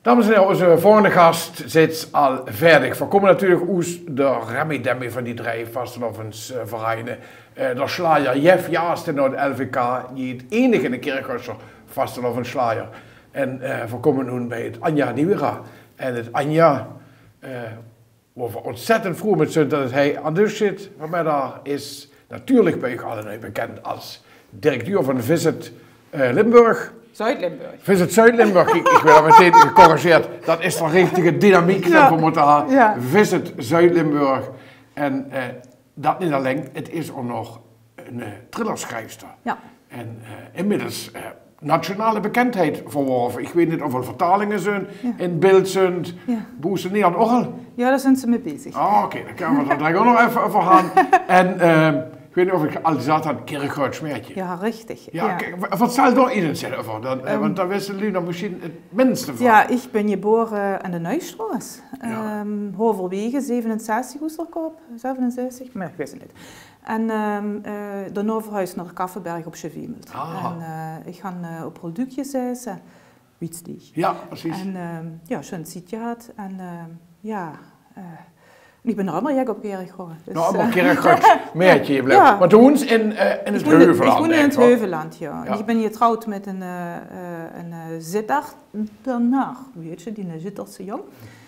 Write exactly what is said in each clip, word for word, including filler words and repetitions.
Dames en here, ózze volgende gas zit al veerdig. Veer kómme natuurlik oes de Remmi Demmi van die drei vastelaovesvereine. Eh, de sjlajer Jef Jaaste nao 't L V K, die 't enige in de Kirchroadsjer vastelaovessjlajer. En eh, veer kómme noe bie 't Anja Nieuwera. En 't Anja, eh, woa veer óntzèttend vroe mit zunt dat 't hei aan de dusj zit vanmiddig, is natuurlik bie uch allemaol bekènd es directeur van Visit eh, Limburg. Zuid-Limburg. Visit Zuid-Limburg. Ich, ich waer al meteen gecorrigeerd. Dat is de richtige dynamiek die veer mótte höbbe. Visit Zuid-Limburg. En eh, dat neet allein, 't is ouch nog 'n eh, thrillerschriefster. En eh, inmiddels eh, nationale bekèndheid verworve. Ich weit neet of al vertalinge zunt, in beeld zunt. Boe ze neet aan och al? Jao, dao zunt ze mit bezig. Ah, oké, dan kónne veer dao direk ouch nog effe euver höbbe. En eh, ich weit neet of ich al zag, dat Kirchroadsj maedje. Jao, richtig. Jao, kiek, wa-, vertèl dao ins effe euver. Dan, eh, want dao wiste luuj nog mesjien 't minste van. Jao, ich bön jebore aan de Nuujsjtroas. Ehm, halverwaege zevenenzestig, Oesterkop, zevenenzestig, mer ich wis 't neet. En ehm, eh, daonao verhuis nao Kaffeberg op Sjevemelt. En eh, ich han eh, op Rolduc gezaete, Wietsdiech. Jao, precies. En ehm, jao, sjoen ziet gehad. En ehm, jao, eh, en ich bön nog ummer jek op Kirchroa. Dus, nog ummer eh, Kirchroadsj maedje jeblaeve. Jao. Want doe woens in eh, in 't Heuvelland. Ich woen in 't Heuvelland, jao. En ich bön jetrouwd mit 'n eh, eh, 'n eh, Zitterd. Daonao, wits se, die 'ne Zitterdse jóng.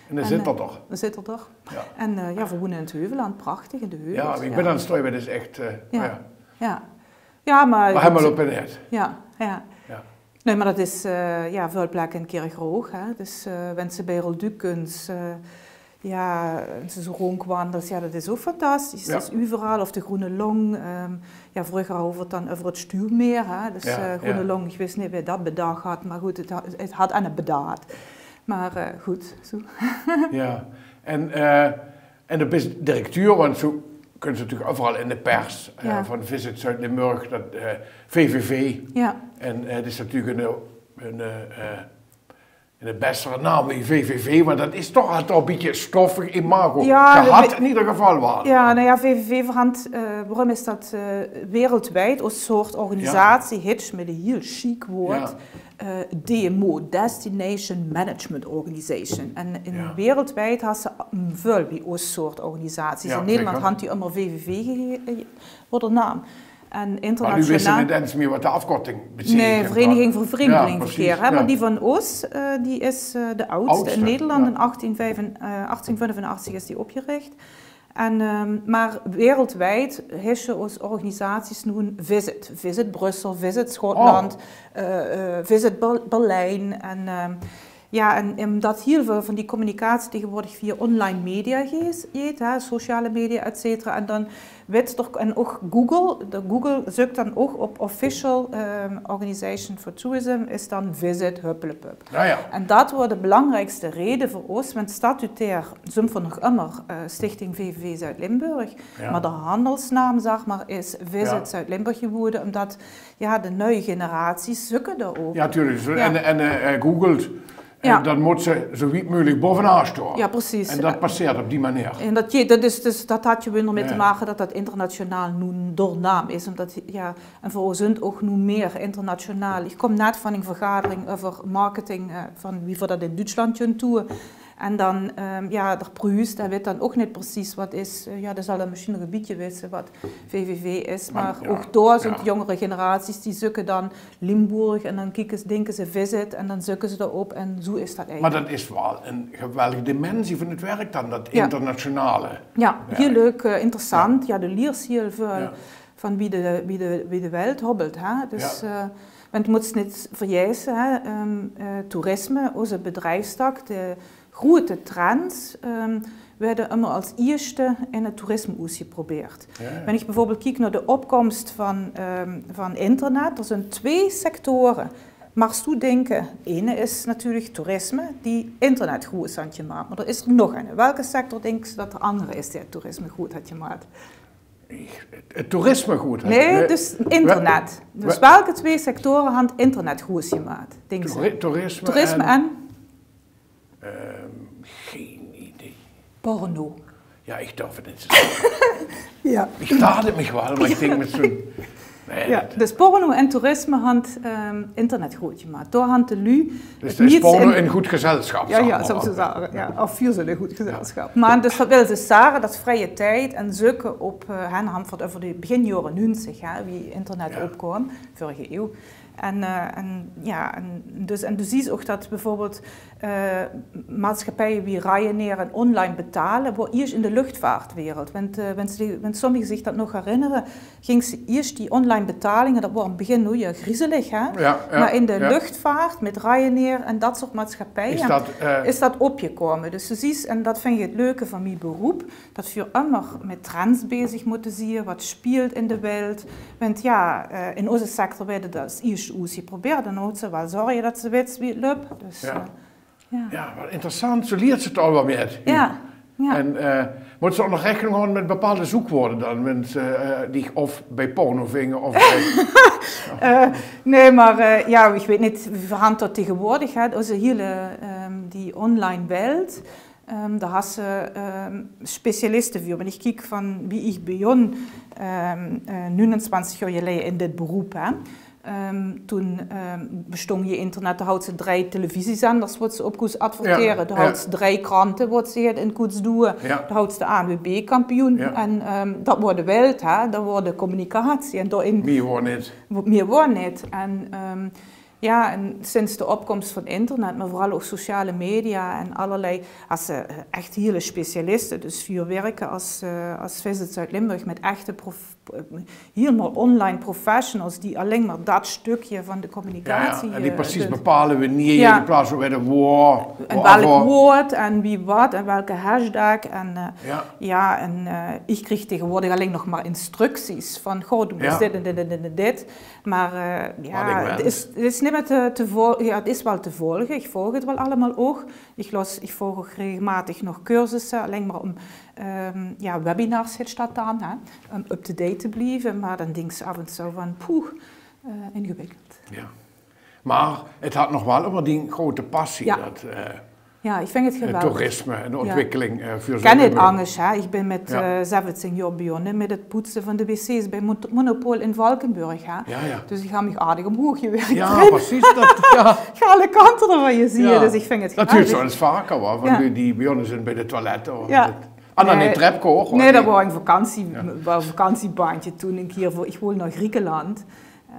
'Ne Zitterd toch? 'Ne Zitterd toch? Jao. En eh, jao, veer woene in 't Heuvelland, prachtig in de heuvels. Jao, ich bön aan 't sjtoeie, dat is ech eh, jao. Jao. Jao, mer mer helemaol op en neet. Jao, jao. Nae, mer dat is eh, jao, väöl plekke in Kirchroa, hè. Dus eh, wens se bie Rolduc kuns, eh, jao, wens se zoe róndjwandels, jao, dat is ouch fantastisch. Dat is euveral, of de Groene Long, ehm, jao, vreuger hauwe veer 't dan euver 't Stuwmeer, hè. Dus eh, Groene Long, ich wis neet wae dat bedach had, mer good, 't ha-, 't had eine bedach. Mer eh, good, zoe. Jao, en eh, en doe bis directeur, want zoe kuns se natuurlik euveral in de pers eh, van Visit Zuid-Limburg, dat eh, V V V. Jao. En eh, 't is natuurlik 'n, 'n eh, 'ne bessere naam wie V V V, want dat is toch, had toch 'n bietje 'n stoffig imago. Jao, gehad in eder geval waal. Jao, noe jao, V V V verhand, eh, waorum is dat eh, wereldwied es soort organisatie, hits mit 'n hiel sjiek woord. eh, D M O, Destination Management Organization. En in wereldwied has se, mm, väöl wie os soort organisaties. In Nederland han die ummer V V V gehe-, eh, woor de naam. En internationaal. Mer noe wis se neet ins mie wat de aafkorting beteikent. Nae, Vereniging veur Vreemdelingenverkeer, hè, mer die van os, eh, die is eh, de aadste in Nederland. In achttien vijf, eh, achttien vijfenachtig is die opgerich. En ehm, mer wereldwied hisse os organisaties noe Visit. Visit Brussel, Visit Schotland, eh, eh, Visit Ber-, Berlijn. En ehm, jao, en umdat hiel väöl van die communicatie taegewoordig via online media geet, hè, sociale media, et cetera. En dan wits se toch, en ouch Google, de Google zuk dan ouch op official ehm, organization for tourism, is dan Visit Huppelepup. Jao, jao. En dat woor de belangriekste rede veur os, want statutair zunt veer nog ummer eh, Stichting V V V Zuid-Limburg. Jao. Mer de handelsnaam, zag mer, is Visit Zuid-Limburg jewore, umdat, jao, de nui generaties zukke dao op. Jao, natuurlik. Jao. En, en eh, eh, googelt. En jao, dan mós se zoe wied meugelik bovenaan stoon. Jao, precies. En dat passeert op die meneer. En dat, dat is dus, dat hat gewoen d'rmit te make dat dat internationaal noe de naam is, umdat, jao, en veer zunt ouch noe mie internationaal. Ich kóm net van 'n vergadering euver marketing, eh, van wie veer dat in Duutsland kinne doon. En dan, ehm, jao, d'r Pruus, dae wit dan ouch neet precies wat is. Eh, jao, dae zal dan mesjien nog 'n bietje wisse wat V V V is. Mer ouch dao zunt de jóngere generaties, die zukke dan Limburg en dan kieke ze, dinke ze Visit en dan zukke ze dao op en zoe is dat eigelik. Mer dat is waal 'n geweldige dimensie van 't werk dan, dat internationale. Jao, hiel leuk, eh, interessant. Jao, de liers hiel väöl van wie de, wie de, wie de welt hobbelt, hè. Dus, eh, want se mós neet vergaete, hè, ehm, eh, toerisme, ózze bedriefstak, de groete trends, ehm, waerde ummer es ieësjte in 't toerisme oesgeprobeerd. Jao, jao. Wen ich bieveurbeeld kiek nao de opkóms van, ehm, van internet, d'r zunt twee sectore. Mós se dinke, eine is natuurlik toerisme, die internet groeët haet gemaak. Mer d'r is nog eine. Welke sector dinks se dat d'r angere is, die 't toerisme groeët haet gemaak? 't Toerisme groeët haet. Nae, dus internet. Dus welke twee sectore han 't internet groeët gemaak, dinks se? Toerisme en? Ehm, gein idee. Porno. Jao, ich durf 't neet te zègke. Jao. Ich daach 't mich waal, mer ich dink mit zoe'n, Jao, dus porno en toerisme hant internet groeët gemaat. Dao hant de luuj... Dus is porno in good gezelsjap, zag mer. Jao, zouw ze zage. Of vuur ze in good gezelsjap. Mer dus dat wil ze zage, dat vrije tied en zeuke op, hè, hant v'r 't euver de begin jaore nuungtig, hè, wie internet opkoam, vörige eeuw. En, eh, en, jao, en dus, en doe zuus ouch dat bieveurbeeld, eh, maatsjappieje wie Ryanair en online betale, woar ieësj in de luchtvaartwereld. Went, eh, went, went sommige zich dat nog herinnere, gings se ieësj die online betalinge, dat woar in 't begin, oei, jao, griezelig, hè? Jao, jao. Mer in de luchtvaart mit Ryanair en dat soort maatsjappieje is dat opjekoame. Dus doe zuus, en dat vin ich 't leuke van mie beroep, dat vuur ummer mit trends bezig mótte zieë, wat sjpeelt in de welt. Went jao, eh, in ózze sector weëde dat ieësj oes geprobeerd. Dan mótte ze waal zörge dat ze wits wie 't löp. Dus, eh, jao. Jao, wat interessant. Zoe lieëts se 't al waal mit. Jao, jao. En, eh, móts se ouch nog rekening haoje mit bepaalde zoekwoorde dan, went ze, eh, dich of bie porno vinge of bie... Eh, nae, mer, eh, jao, ich weit neet, veer hant dat taegewoordig, hè, ózze hiele, ehm, die online welt. Ehm, dao has se, ehm, specialiste vuur. Wen ich kiek van wie ich begon, ehm, eh, nuungentwintig jaor geleje in dit beroep, hè. Ehm, toen, ehm, bestóng gee internet, dao hauws se drei televisiezenders woats se op kós advertere, dao hauws se drei krante woats se in kós doeë, dao hauws se de A N W B-kampioen en, ehm, dat woar de welt, hè, dat woar de communicatie. En dao-in... Mieë woar neet. Mieë woar neet. En, ehm, Jao, en sinds de opkoms van internet, mer veural ouch sociale media en allerlei, has se, eh, ech hiele specialiste. Dus vuur wirke as, eh, as Visit Zuid-Limburg mit echte prof-, eh, hielemaol online professionals die alling mer dat stökske van de communicatie, jao, jao. En die precies bepale wienie je in plaats van wete woar, en welk woord en wie wat en welke hashtag. En, eh, jao, en, eh, ich krieg taegewoordig alling nog mer instructies van: "Goh, doe mós dit en dit en dit en dit." Mer, eh, jao, 't is, 't is neet mieë te, te vol-, jao, 't is waal te volge. Ich volg 't waal allemaol ouch. Ich los, ich volg ouch regelmaotig nog cursusse, alling mer óm, ehm, jao, webinars hèt dat dan, hè, óm up-to-date te blieve. Mer dan dinks se aaf en toe van, poeh, eh, ingewikkeld. Jao. Mer 't hat nog waal ummer die groeëte passie, dat, eh, Jao, ich vinj 't geweldig. Toerisme en de ontwikkeling, eh, vuur... Kin 't angers, hè. Ich bin mit, eh, zeventieën jaor begonne mit 't poetse van de wc's bie Mon-, Monopol in Valkenburg, hè. Jao, jao. Dus ich han mich aardig ómhoeg gewirk. Jao, precies, dat, jao. Ich han alle kante d'rvan gezieë, dus ich vinj 't geweldig. Dat huuert zoe ins vaker, huur, van die, die begonne zint bie de toilette of... Ah, nae, neet trepke, huur. Nae, dat woar ein vakantie, woar ein vakantiebaantje toen ein kier vuur, ich wool nao Griekenland.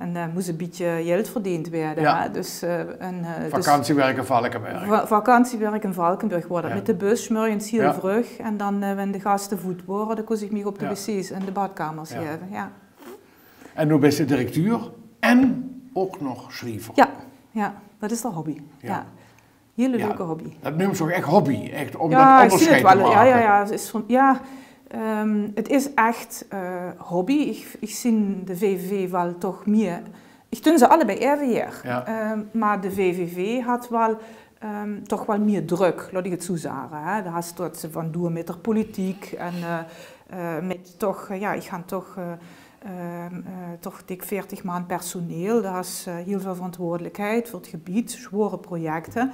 En, eh, mós e bietje geld verdeend weëde, hè. Dus, eh, en, eh, dus vakantiewerk in Valkenburg. Va-, vakantiewerk in Valkenburg woar dat. Mit de bus, 's mörges hiel vreug. En dan, eh, wen de gaste voet wore, dan kós ich mich op de wc's en de badkamers gaeve, jao. En noe bis se directeur en ouch nog sjriever. Jao, jao, dat is de hobby. Jao. Hiele leuke hobby. Dat neums se ouch ech hobby, ech óm dat óngersjeid te make. Jao, jao, jao, 't is van, jao, ehm, 't is ech, eh, hobby. Ich, ich zeen de V V V waal toch mieë. Ich dun ze allebei eve gaer. Jao. Ehm, mer de V V V hat waal, ehm, toch waal mieë drök, laot ich 't zoe zage, hè. Dao has se dat ze van doeë mit de politiek en, eh, eh, mit toch, eh, jao, ich han toch, eh, ehm, eh, toch dik veertig man personeel. Dao has se, eh, hiel väöl verantwoordelikheid vuur 't gebied, zwoare projecte.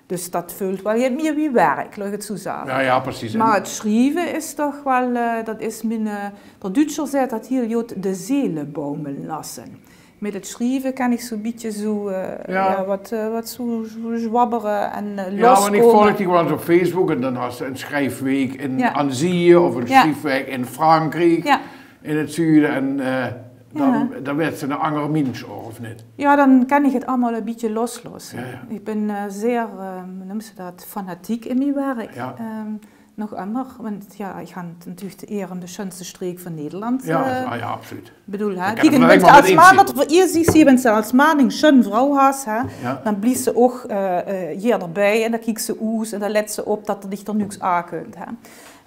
Dus dat veult waal get mieë wie werk, laot ich 't zoe zage. Jao, jao, precies. Mer 't sjrieve is toch waal, eh, dat is mien, eh, d'r Duutsjer zaet dat hiel good, de Seele baumeln lassen. Mit 't sjrieve kin ich zoe'n bietje zoe, eh, jao, wat, eh, wat zoe, zoe zwabbere en, eh, loskómme. Jao, want ich volg dich waal ins op Facebook en dan has se ein sjriefwaek in Anzieë of ein sjriefwaek in Frankriek. Jao. In 't zude en, eh, dan, dan weëds se ein anger minsj, of neet? Jao, dan kin ich 't allemaol e bietje loslosse. Jao, jao. Ich bin, eh, zeer, eh, wie neums se dat, fanatiek in mien werk. Jao. Ehm, nog ummer, want jao, ich han natuurlik de eer óm de sjunste sjtreek van Nederland, eh, ah jao, absoluut. Ich bedoel, hè, kiek, en wens se as man, dat veur ieësj, ich zeen, wens se as man ein sjun vrouw has, hè, dan bliefs se ouch, eh, eh, gaer d'rbie en dan kieks se oes en dan lets se op dat d'r dich d'r nuuks aan kunt, hè.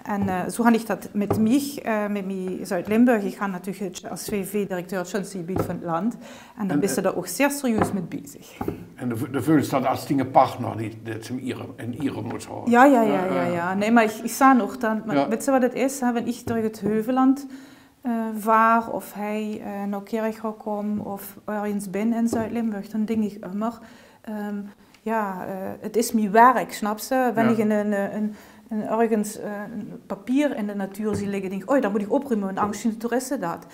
En, eh, zoe han ich dat mit mich, eh, mit mien Zuid-Limburg. Ich han natuurlik 't, as V V-directeur 't sjunste gebied van 't land. En dan bis se dao ouch zeer serieus mit bezig. En de, de veuls dat as diene partner die, dat se 'm iere, in iere mós haoje. Jao, jao, jao, jao. Nae, mer ich, ich zeen ouch dan, mer weits se wat 't is, hè, wen ich durch 't Heuvelland, eh, vaar of hei, eh, nao Kirchroa kóm of örges bin in Zuid-Limburg, dan dink ich ummer, ehm, jao, eh, 't is mien werk, snaps se? Wen ich in ein, eh, ein, ein, örges, eh, ein papier in de natuur zeen ligke, dink ich: "Oei, dat mót ich oprome, want angers zeen de toeriste dat."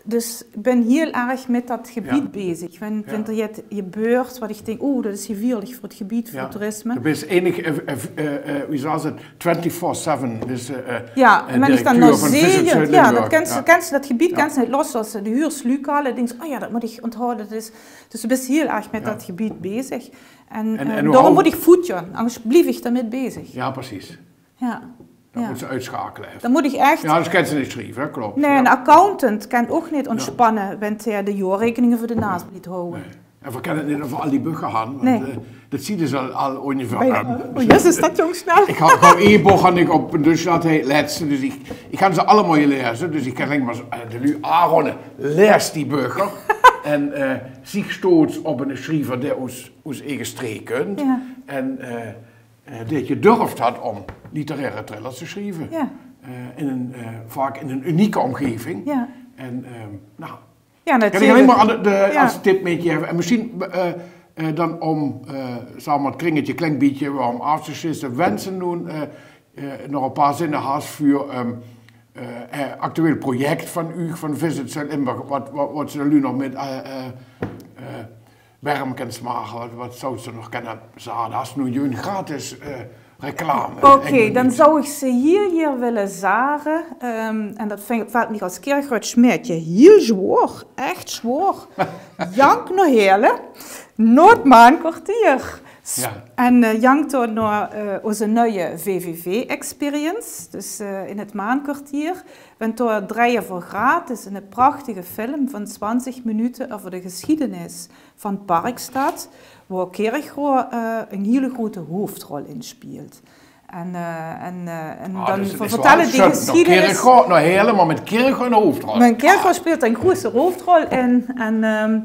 Dus ich bin hiel erg mit dat gebied bezig. Wen, wen d'r jet jebeurt, wat ich dink, oeh, dat is gevieërlich veur 't gebied, veur toerisme. Doe bis eigelik, eh, eh, eh, eh, wie zal ich 't, twenty-four seven, dus, eh, eh, jao, en wen ich dan directeur nog van Visit zeen, jao, Zuid-Limburg. Dat kens, kens dat gebied, kens neet los, es se de huurs Lucalle dinks, oh jao, dat mót ich onthawwe, dat is, dus doe bis hiel erg mit dat gebied bezig. En, en, eh, en daorum mót ich voet gaon, angers blief ich d'r mit bezig. Jao, precies. Jao. Dan mót se oetsjakele effe. Dan mót ich ech... Jao, angers kens se neet sjrieve, hè, klop. Nae, 'nen accountant kent ouch neet ontspanne, wen hae de jaorrekeninge veur de naas blief hawwe. Nae. En veer kenne 't neet euver al die böcher han, want, eh, dat zuus se al, al óngeveer. Bie, eh, oh, jezus, dat jóng snel. Ich han, ich han e book han ich op de dösj gehad, hè, lèts, dus ich, ich han ze allemaol jeleze, dus ich ken allein mer, eh, de luuj aanraoje, laes die böcher. En, eh, zie sjtoots op 'ne sjriever dae oes, oes eige streek kent. Jao. En, eh, eh, dae 't gedurfd hat óm literaire thrillers te sjrieve. Jao. Eh, in ein, eh, vaak in ein unieke ómgeving. Jao. En, ehm, nou, jao, kan ich allein mer aan de, de, es tip mitgaeve. En mesjien, eh, eh, dan óm, eh, zag mer, 't kringetje klein bietje waal óm aaf te sjlisse, wen se noe, eh, eh, nog e paar zinne has veur, ehm, eh, eh, actueel project van uch, van Visit Zuid-Limburg, wat, wat, wat se de luuj nog mit, eh, eh, eh, werm kens make, wat, wat zouws se nog kenne zage? Has noe 'n gratis, eh, reclame. Oké, dan zou ich ze hie, hie wille zage, ehm, en dat vin, velt mich es Kirchröadsj maedje hiel zwaor, ech zwaor. Jank nao Heële, nao 't Maankwartier. Jao. En, eh, jank dao nao, eh, ózze nuuje V V V-experience, dus, eh, in 't Maankwartier. Wen dao dreie veur gratis 'ne prachtige film van twintig minute euver de gesjiedenis van Parkstad, wo Kirchroa, eh, 'n hiel groete hoofdrol in sjpeelt. En, eh, en, eh, en dan vertèlle die gesjiedenis. Nao Kirchroa, nao Heële, mer mit Kirchroa 'n hoofdrol. Mer Kirchroa sjpeelt 'n groete hoofdrol in. En, ehm,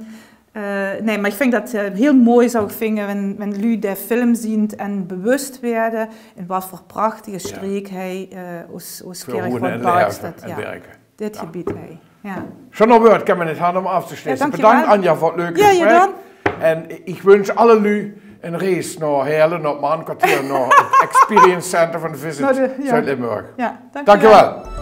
eh, nae, mer ich vinj dat, eh, hiel mooi, zou ich vinje, wen, wen luuj de film zeen en bewust weëde in wat veur prachtige sjtreek hae, eh, oes, oes Kirchroa en Parkstad, jao. Dit gebied, hè. Jao. Sjoener wäörd kan me neet han óm aaf te sjlisse. Jao, dankjewel. Bedank, Anja, veur 't leuke gesprek. Jao, jao, dan. En ich wunsj alle luuj 'n reis nao Heële, nao 't Maankwartier, nao 't Experience Center van Visit Zuid-Limburg. Jao, dankjewel. Dankjewel.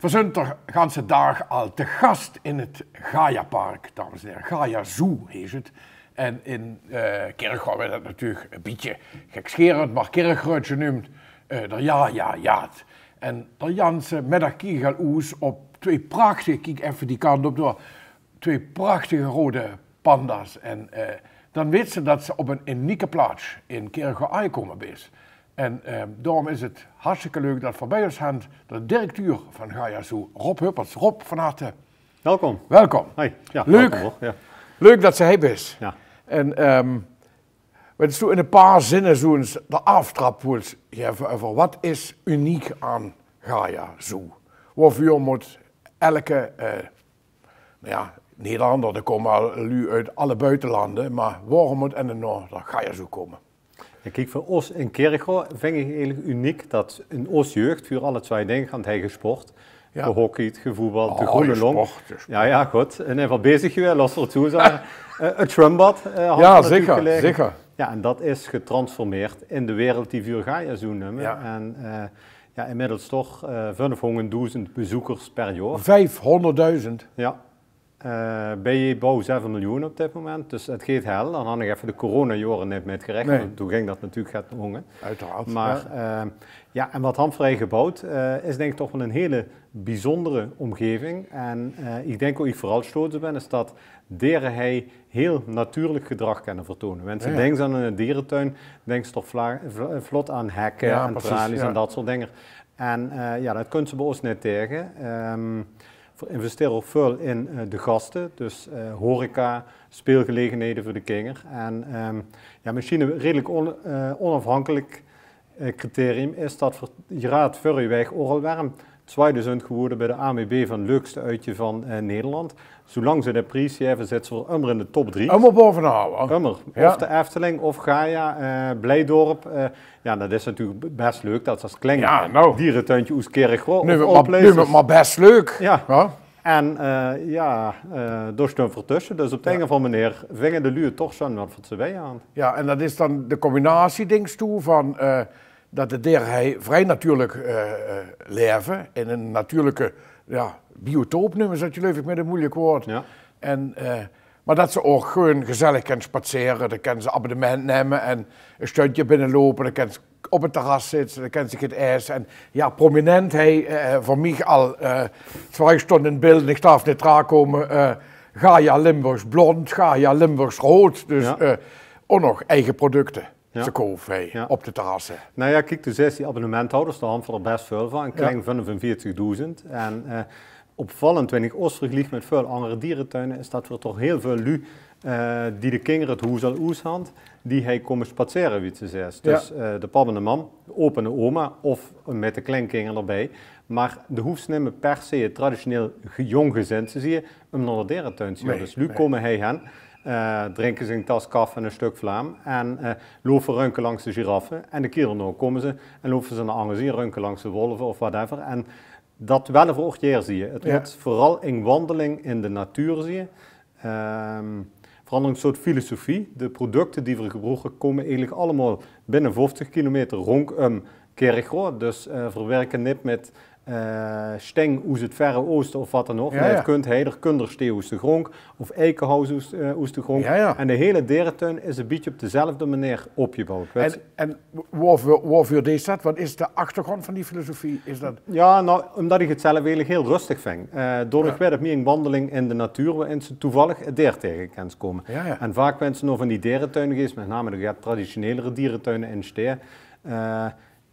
Zunt d'r ganse daag al te gast in 't Gaia-park, dames en hiere. Gaia Zoo heet 't. En in eh Kirchroa weurt dat natuurlik e bietje gekscherend, mer Kirchroa nuump eh d'r Jaja-jaad. En d'r Janse middag kiek ich al oes op twee prachtige, kiek effe die kant op door, twee prachtige rode panda's. En eh dan weits se dat se op 'n unieke plaats in Kirchroa aangekómme bis. En eh daorum is 't hartstikke leuk dat v'r bie oes höbbe d'r directeur van Gaia Zoo, Rob Hupperts. Rob, van harte welkom. Welkom. Hoi. Ja, leuk. Welkom, hoor. Ja. Leuk dat se hie bis. Ja. En eh wens doe in e paar zinne zoe ins d'r aaftrap wils gaeve euver wat is uniek aan Gaia Zoo? Woeveer mót elke eh noe ja, Nederlander, d'r kómme al luuj oet alle buitelande, mer woerum mót eine nao d'r Gaia Zoo kómme? Ja, kiek, veur oes in Kirchroa ving ich eigelik uniek dat in oes jeug vuur alle twee dinge, want hie gesport. Ja. Gehockeyt, gevoetbald, de groene long. Gesport, gesport. Ja, ja, good. In eder geval bezig gewaes, los veur 't zoe zage. Eh, 't zwumbad eh had natuurlik gelaege. Ja, zeker. Ja, en dat is getransformeerd in de wereld die vuur Gaia Zoo numme. Ja. En eh ja, inmiddels toch eh viefhóngerddoezend bezoekers per jaor. Viefhóngerddoezend? Ja. Eh bie bouw zeve miljoen op dit moment, dus 't geit hel. Dan han ich effe de coronajaore nit mitgerechend, want doe ging dat natuurlik get hónge. Oeteraard. Mer eh ja, en wat han v'r hie gebouwd eh is dink ich toch waal 'n hele biezóndere ómgeving. En eh ich dink woe ich veural sjtoots op bin, is dat dere hie hiel natuurlik gedrag kinne vertoene. Wens se dinks aan 'ne dieretuin, dinks se toch vla- vl- vlot aan hekke en tralies en dat soort dinger. En eh ja, dat kóns se bie oes nit taege. Eh v'r investere ouch väöl in eh de gaste, dus eh horeca, speelgelegenhede veur de kinger. En eh ja, mesjien e redelik on- eh onafhankelik eh criterium is dat v'r, geer haat vörrige waek ouch al werm, twieduuzend gewoeëde bie de A M B van leukste oetje van eh Nederland. Zoelang ze de pries gaeve, zitte v'r ummer in de top drie. Ummer baovenaan, hè? Ummer. Ja. Of de Efteling, of Gaia, eh Blijdorp. Eh ja, dat is natuurlik bes leuk dat se es klein dieretuintje oes Kirchroa, of all places. Numme 't mer bes leuk. Ja. En eh ja, eh dao sjtoon v'r tösse. Dus op de ein of anger meneer vinge de luuj 't toch sjoon wat v'r ze bie han. Ja, en dat is dan de combinatie, dinks doe, van eh dat de dere hie vrie natuurlik eh eh laeve in 'n natuurlike, ja, biotoop numme ze dat, geluif ich, mit e moeilik woord. Ja. En eh mer dat se ouch gewoon gezellig kins sjpatsere, dan kins se abonnement numme en e sjtundje binneloupe, dan kins se op 't terras zitte, dan kins se get aete. En ja, prominent hie eh veur mich al eh twee sjtónne in beeld en ich darf nit draag kómme, eh Gaia Limburgs Blond, Gaia Limburgs Rood, dus eh ouch nog eige producte te koupe hie op de terrasse. Noe ja, kiek, doe zaes die abonnementhouders, dao han v'r d'r bes väöl van, e klein viefenveertigdoezend. En eh opvallend, wens ich oes vergeliek mit väöl anger dieretuine, is dat v'r toch hiel väöl luuj eh die de kinger 't hoes al oes han, die hie kómme sjpatsere, wie se zaes. Dus eh de pap en de mam, opa en oma of mit de kleinkinger d'rbie. Mer de hoofs nit mie per se 't traditioneel ge- jóng gezin te zieë um nao de dieretuin te zieë. Nee, dus luuj kómme hie hin, eh drinke zich 'n tas kaf en e sjtök vlaam en eh loupe runke langs de giraffe. En de kier d'rnao kómme ze en loupe ze nao anger zieë, runke langs de wolve of whatever. En dat wille v'r ouch gaer zieë. 't Mót veural 'n wandeling in de natuur zieë. Eh verander 'n soort filosofie. De producte die v'r gebroeke kómme eigelik allemaol binne vieftig kilometer rónkóm Kirchroa. Dus eh v'r wirke nit mit eh sjteng oes 't Verre Ooste of wat dan ouch. Ja, nee, 't kunt heider kunderstee oes de grónk of eikehoes oes eh oes de grónk. Ja, ja. En de hele dieretuin is e bietje op dezelfde meneer opgebouwd. En, en woeveer, woeveer deis se dat? Wat is de achtergrónd van die filosofie? Is dat... Ja, noe, umdat ich 't zelf eigelik hiel rustig ving. Eh doordoor weurt 't mie 'n wandeling in de natuur, woerin se toevallig 't deer taege kins kómme. Ja, ja. En vaak wens se nao van die dieretuine geis, mit name de get traditionelere dieretuine in sjtee, eh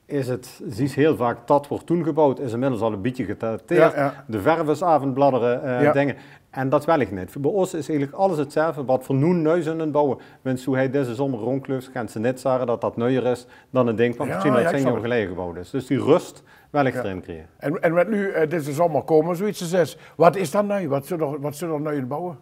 is 't, zuus hiel vaak dat woort toen gebouwd, is inmiddels al e bietje gedateerd. Ja, ja. De verf is aaf aan 't bladdere, eh dinge. En dat wil ich nit. Bie oes is eigelik alles 'tzelfde. Wat v'r noe nui zólle bouwe, wens doe hie deze zomer rónkluifs, kins se nit zage dat dat nuier is dan 't ding wat veertien jaor geleie gebouwd is. Dus die rust wil ich d'rin kriege. En, en wens luuj eh deze zomer kómme, zoe get te zègke, wat is dan nui? Wat zólle v'r, wat zólle v'r nui bouwe?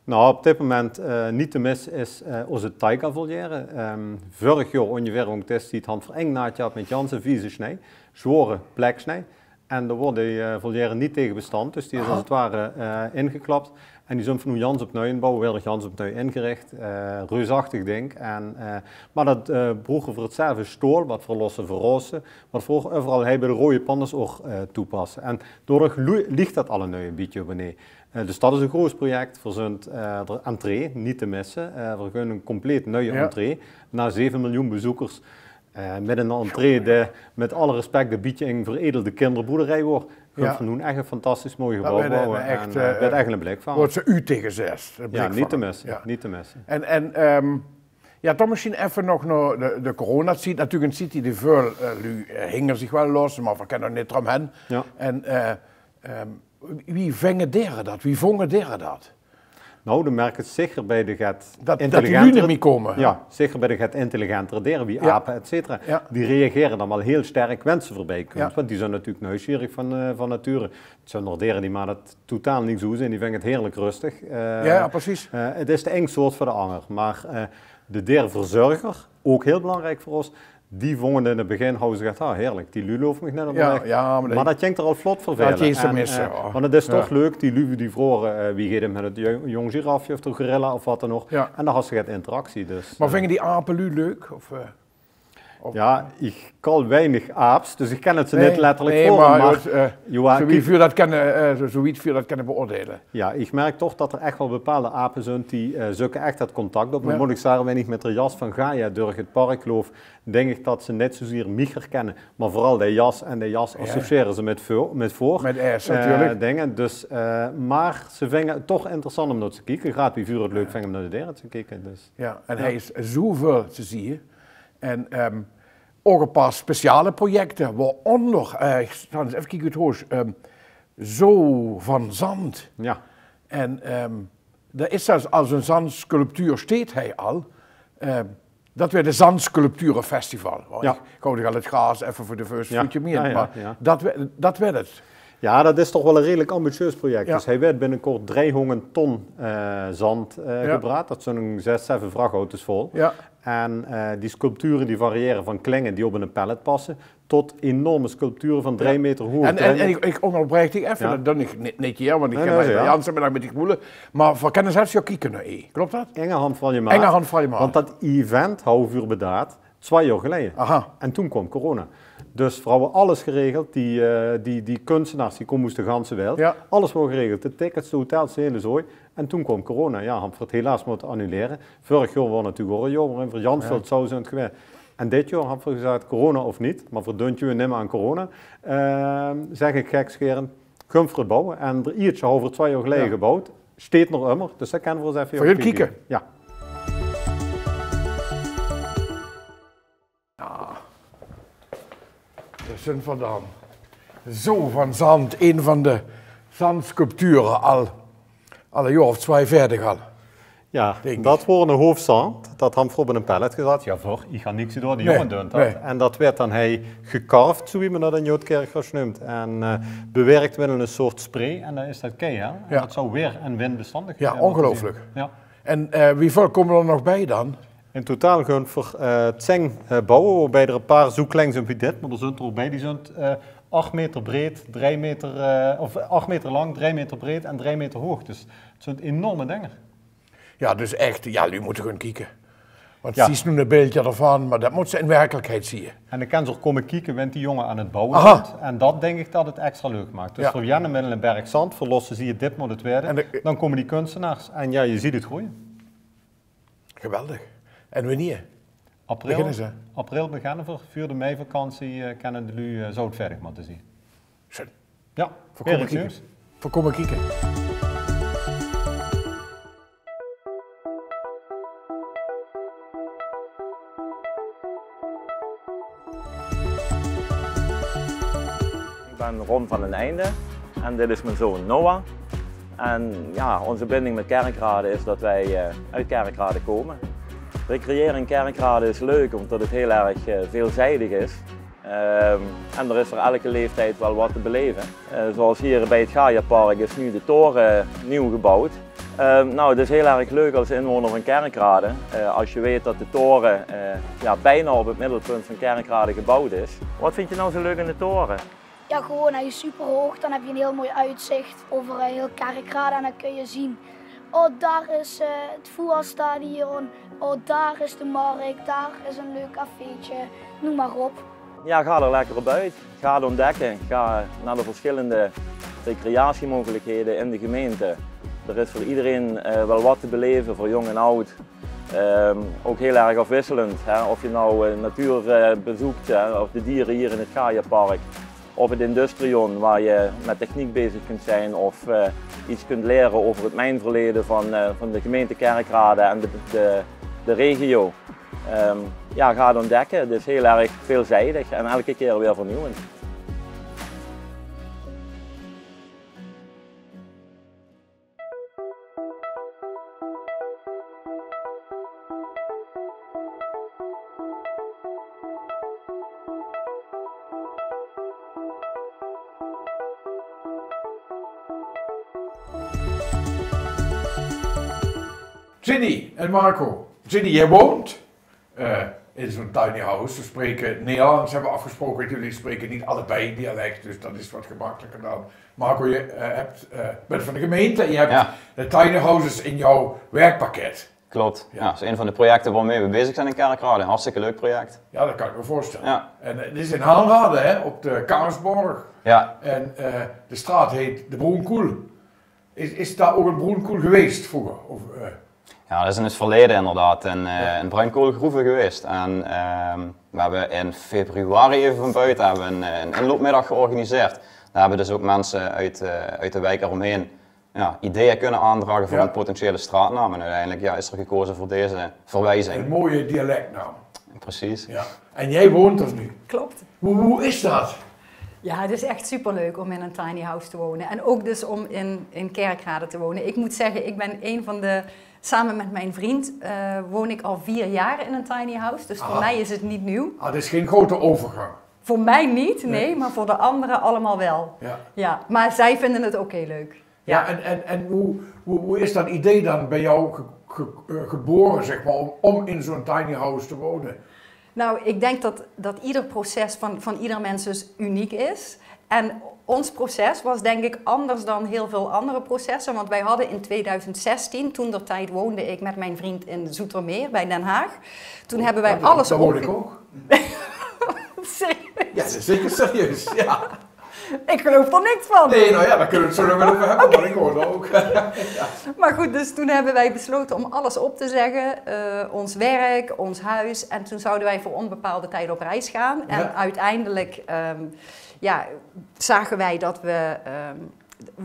Noe, op dit moment eh nit te misse is eh oes taiga-volière. Eh vörig jaor óngeveer rónk dees tied han v'r eng naat gehad mit ganse vieze sjnee, zjwaore pleksjnee. En dao woort die eh volière nit taege besjtand, dus die is es 't ware eh ingeklap. En die zunt veur noe jans opnui in bouwe, weëde jans opnui ingerich. Eh, reusachtig dink. En, eh, maar dat, eh, broege veur hetzelfde stoal, wat veur losse verrosse, wat veur euveral hei bij de rode pandes oor, eh, toepasse. En doordoor lu- liegt dat alle nui een bietje op en neer. Eh, dus dat is een groot project. Veur zunt, eh, de entree niet te missen. Eh, veur gunt een compleet nui entree. Na zeven miljoen bezoekers. Eh, met een entree die, met alle respect, een bietje een veredelde kinderboerderij wordt. Gunt veur noe echt een fantastisch mooi gebouw bouwe. En, eh, weëde echt een blik van. Wordt ze u tegenzest. Ja, niet te missen. Niet te missen. En, en, ehm, ja, dan misschien even nog naar de, de coronatiet. Natuurlijk een tiet die de veul, eh, lu, eh, hinger zich wel los, maar we kunnen er niet omheen. Ja. En, eh, ehm, wie vingen deren dat? Wie vongen deren dat? Nou, dan merk het zeker bij de get dat, dat die intelligentere lui niet meer komen, hè? Ja, zeker bij de get intelligentere deren, wie apen, et cetera. Ja. Die reageren dan wel heel sterk, wens ze voorbij kunnen. Ja. Want die zijn natuurlijk nieuwsgierig van, eh, van nature. Het zijn nog deren die maar dat totaal niks doen en die vinden het heerlijk rustig. Eh, ja, ja, precies. Eh, het is de eng soort voor de anger. Maar, eh, de deerverzorger, ook heel belangrijk voor ons, die vongen in het begin, hadden ze gedacht, ah, heerlijk, die lui lopen mich net op de weg. Ja, maar dat ging er al vlot vervelen. En, eh, want het is toch leuk, die lui die vroegen, eh, wie gaat het met het jo- jong girafje of de gorilla of wat dan ook. Ja. En dan had ze get interactie. Dus, maar vingen die apen lui leuk? Of, eh, of ja, ik kan weinig aaps, dus ik kan het ze niet letterlijk vragen, maar, eh, zo wie vuur dat kunnen, eh, zo, zo wie vuur dat kunnen beoordelen. Ja, ik merk toch dat er echt wel bepaalde apen zijn die, eh, zoeken echt dat contact op. Dan moet ik zeggen, wanneer ik met de jas van Gaia door het park loop, denk ik dat ze net zozeer mich herkennen, maar vooral de jas en de jas associëren ze met voor, met voor. Met aas, eh, natuurlijk. Dingen. Dus, eh, maar ze vinden het toch interessant om naar te kijken. Graad wie vuur het leuk vinden om naar de deren te kijken. Dus. Ja, en hij is zoveel te zien. En, ehm, ook een paar speciale projecten, waaronder, eh, ik zal eens even kijken, het hoort, ehm, Zo van Zand. Ja. En, ehm, dat is zelfs als een zandsculptuur, steekt hij al. Ehm, dat werd de Zandsculpturenfestival. Ja. Ik hou al het gras even voor de vuurtje meer. Ja, ja, maar ja. Dat, we- dat werd het. Ja, dat is toch wel een redelijk ambitieus project. Ja. Dus hij werd binnenkort driehonderd ton, eh, zand, eh, gebraad. Dat zijn een zes, zeven vrachtauto's vol. Ja. En, eh, die sculpturen die variëren van kleine die op een pallet passen, tot enorme sculpturen van drie meter hoog. En, en, en ik, ik onderbreek dich effe, dat doon ik net, net hier, want ik heb de ganse middag met dich gewoele. Maar veur kennis heb je ook kieken naar e. Klopt dat? Enge hand van je maat. Enge hand van je maat. Want dat event hadden we bedacht twee jaar geleden. Aha. En toen kwam corona. Dus we hadden alles geregeld. Die, eh, die, die kunstenaars die komen moesten de ganse wereld. Ja. Alles was geregeld. De tickets, de hotels, de hele zooi. En toen kwam corona. Ja, hebben we het helaas moeten annuleren. Vorig jaar was natuurlijk ook een jaar waarin we jans veel zou zijn geweest. En dit jaar hebben we gezegd, corona of niet, maar verdunt je nimmer aan corona. Ehm, zeg ik gekscherend, gunt veur het bouwen. En de iertje hadden we twee jaar geleden gebouwd. Steekt nog ummer, dus dat kunnen we eens even kieken. Ja. Ja. De Zin van Dam. Zo van Zand, een van de zandsculpturen al, al een jaar of twee verder al. Ja, dat wordt een hoofdzand. Dat hebben we op een pallet gezet. Ja, voor, ik ga niks door, die jongen doen dat. En dat werd dan hij gekarfd, zo wie men dat in Joodkerkers noemt. En, eh, bewerkt met een soort spray. En dan is dat kei, hè? En dat zou weer en windbestendig zijn. Ja, ongelooflijk. Ja. En, eh, wie veel komen er nog bij dan? In totaal gunt veur, eh, tien, eh, bouwen, waarbij er een paar zo klein zijn wie dit, maar er zijn er ook bij die zijn, eh, acht meter breed, drie meter, eh, of acht meter lang, drie meter breed en drie meter hoog. Dus het zijn enorme dingen. Ja, dus echt, ja, jullie moeten gaan kijken. Want het is nu een beeldje ervan, maar dat moet ze in werkelijkheid zien. En dan kan ze ook komen kijken, want die jongen aan het bouwen is. En dat denk ik dat het extra leuk maakt. Dus voor Jan en Middel en Berg Zand, verlossen zie je dit moet het werden. Dan komen die kunstenaars en ja, je ziet het groeien. Geweldig. En wanneer? April, beginnen ze? April beginnen we. Veur de meivakantie, eh, kunnen de lui, eh, zou het verder moeten zien. Schön. Ja, weer iets nieuws. Veur komen kijken. Ik ben Ron van den Einde en dit is mijn zoon Noah. En ja, onze binding met Kerkrade is dat wij, eh, uit Kerkrade komen. Recreëren in Kerkrade is leuk omdat het heel erg, eh, veelzijdig is. Ehm, en er is voor elke leeftijd wel wat te beleven. Eh, zoals hier bij het Gaia-park is nu de toren nieuw gebouwd. Ehm, nou, het is heel erg leuk als inwoner van Kerkrade, eh, als je weet dat de toren, eh, ja, bijna op het middelpunt van Kerkrade gebouwd is. Wat vind je nou zo leuk aan de toren? Ja, gewoon, hè, super hoog. Dan heb je een heel mooi uitzicht over, eh, heel Kerkrade. En dan kun je zien, oh, daar is, eh, het voetbalstadion. Oh, daar is de markt. Daar is een leuk cafeetje. Noem maar op. Ja, ga er lekker op uit. Ga het ontdekken. Ga naar de verschillende recreatiemogelijkheden in de gemeente. Er is voor iedereen, eh, wel wat te beleven, voor jong en oud. Ehm, ook heel erg afwisselend, hè. Of je nou, eh, natuur, eh, bezoekt, hè, of de dieren hier in het Gaiapark, of het Industrion, waar je met techniek bezig kunt zijn of, eh, iets kunt leren over het mijnverleden van, eh, van de gemeente Kerkrade en de, de, de regio. Ehm, ja, ga het ontdekken. Het is heel erg veelzijdig en elke keer weer vernieuwend. Ginny en Marco. Ginny, jij woont eh, in zo'n tiny house. We spreken Nederlands, hebben we afgesproken. Jullie spreken niet allebei dialect, dus dat is wat gemakkelijker dan. Marco, je eh, hebt, eh, bent van de gemeente, je hebt de tiny houses in jouw werkpakket. Klopt. Ja, dat is een van de projecten waarmee we bezig zijn in Kerkrade. Een hartstikke leuk project. Ja, dat kan ik me voorstellen. Ja. En eh, het is in Hanrade, hè, op de Karsborg. Ja. En eh, de straat heet de Broenkoel. Is, is daar ook een broenkoel geweest vroeger? Of, eh? Ja, dat is in het verleden inderdaad een, eh, een bruinkoolgroeve geweest. En ehm, we hebben in februari even van buiten hebben we een, eh, een inloopmiddag georganiseerd. Daar hebben dus ook mensen uit, eh, uit de wijk eromheen, ja, ideeën kunnen aandragen voor een potentiële straatnaam. En uiteindelijk, ja, is er gekozen voor deze verwijzing. Een mooie dialectnaam. Precies. Ja. En jij woont er nu. Klopt. Hoe, hoe is dat? Ja, het is echt superleuk om in een tiny house te wonen. En ook dus om in, in Kerkrade te wonen. Ik moet zeggen, ik ben een van de... Samen met mijn vriend eh, woon ik al vier jaar in een tiny house. Dus voor mij is het niet nieuw. Ah, het is geen grote overgang. Voor mij niet, nee, maar voor de anderen allemaal wel. Ja. Ja, maar zij vinden het ook heel leuk. Ja, en, en, en hoe, hoe, hoe is dat idee dan bij jou ge- ge- eh, geboren, zeg maar, om, om in zo'n tiny house te wonen? Nou, ik denk dat, dat ieder proces van, van ieder mens dus uniek is. En ons proces was denk ik anders dan heel veel andere processen. Want wij hadden in tweeduizend zestien, toen der tijd woonde ik met mijn vriend in Zoetermeer bij Den Haag. Toen hebben wij alles opge- Daar woon ik ook. Serieus? Ja, dat is zeker serieus. Ja. Ik geloof er niks van. Nee, nou ja, daar kunnen we het zo nog wel over hebben, maar ik hoor er ook. Maar goed, dus toen hebben wij besloten om alles op te zeggen. Eh, ons werk, ons huis. En toen zouden wij voor onbepaalde tijd op reis gaan. En uiteindelijk ehm, ja, zagen wij dat we... ehm,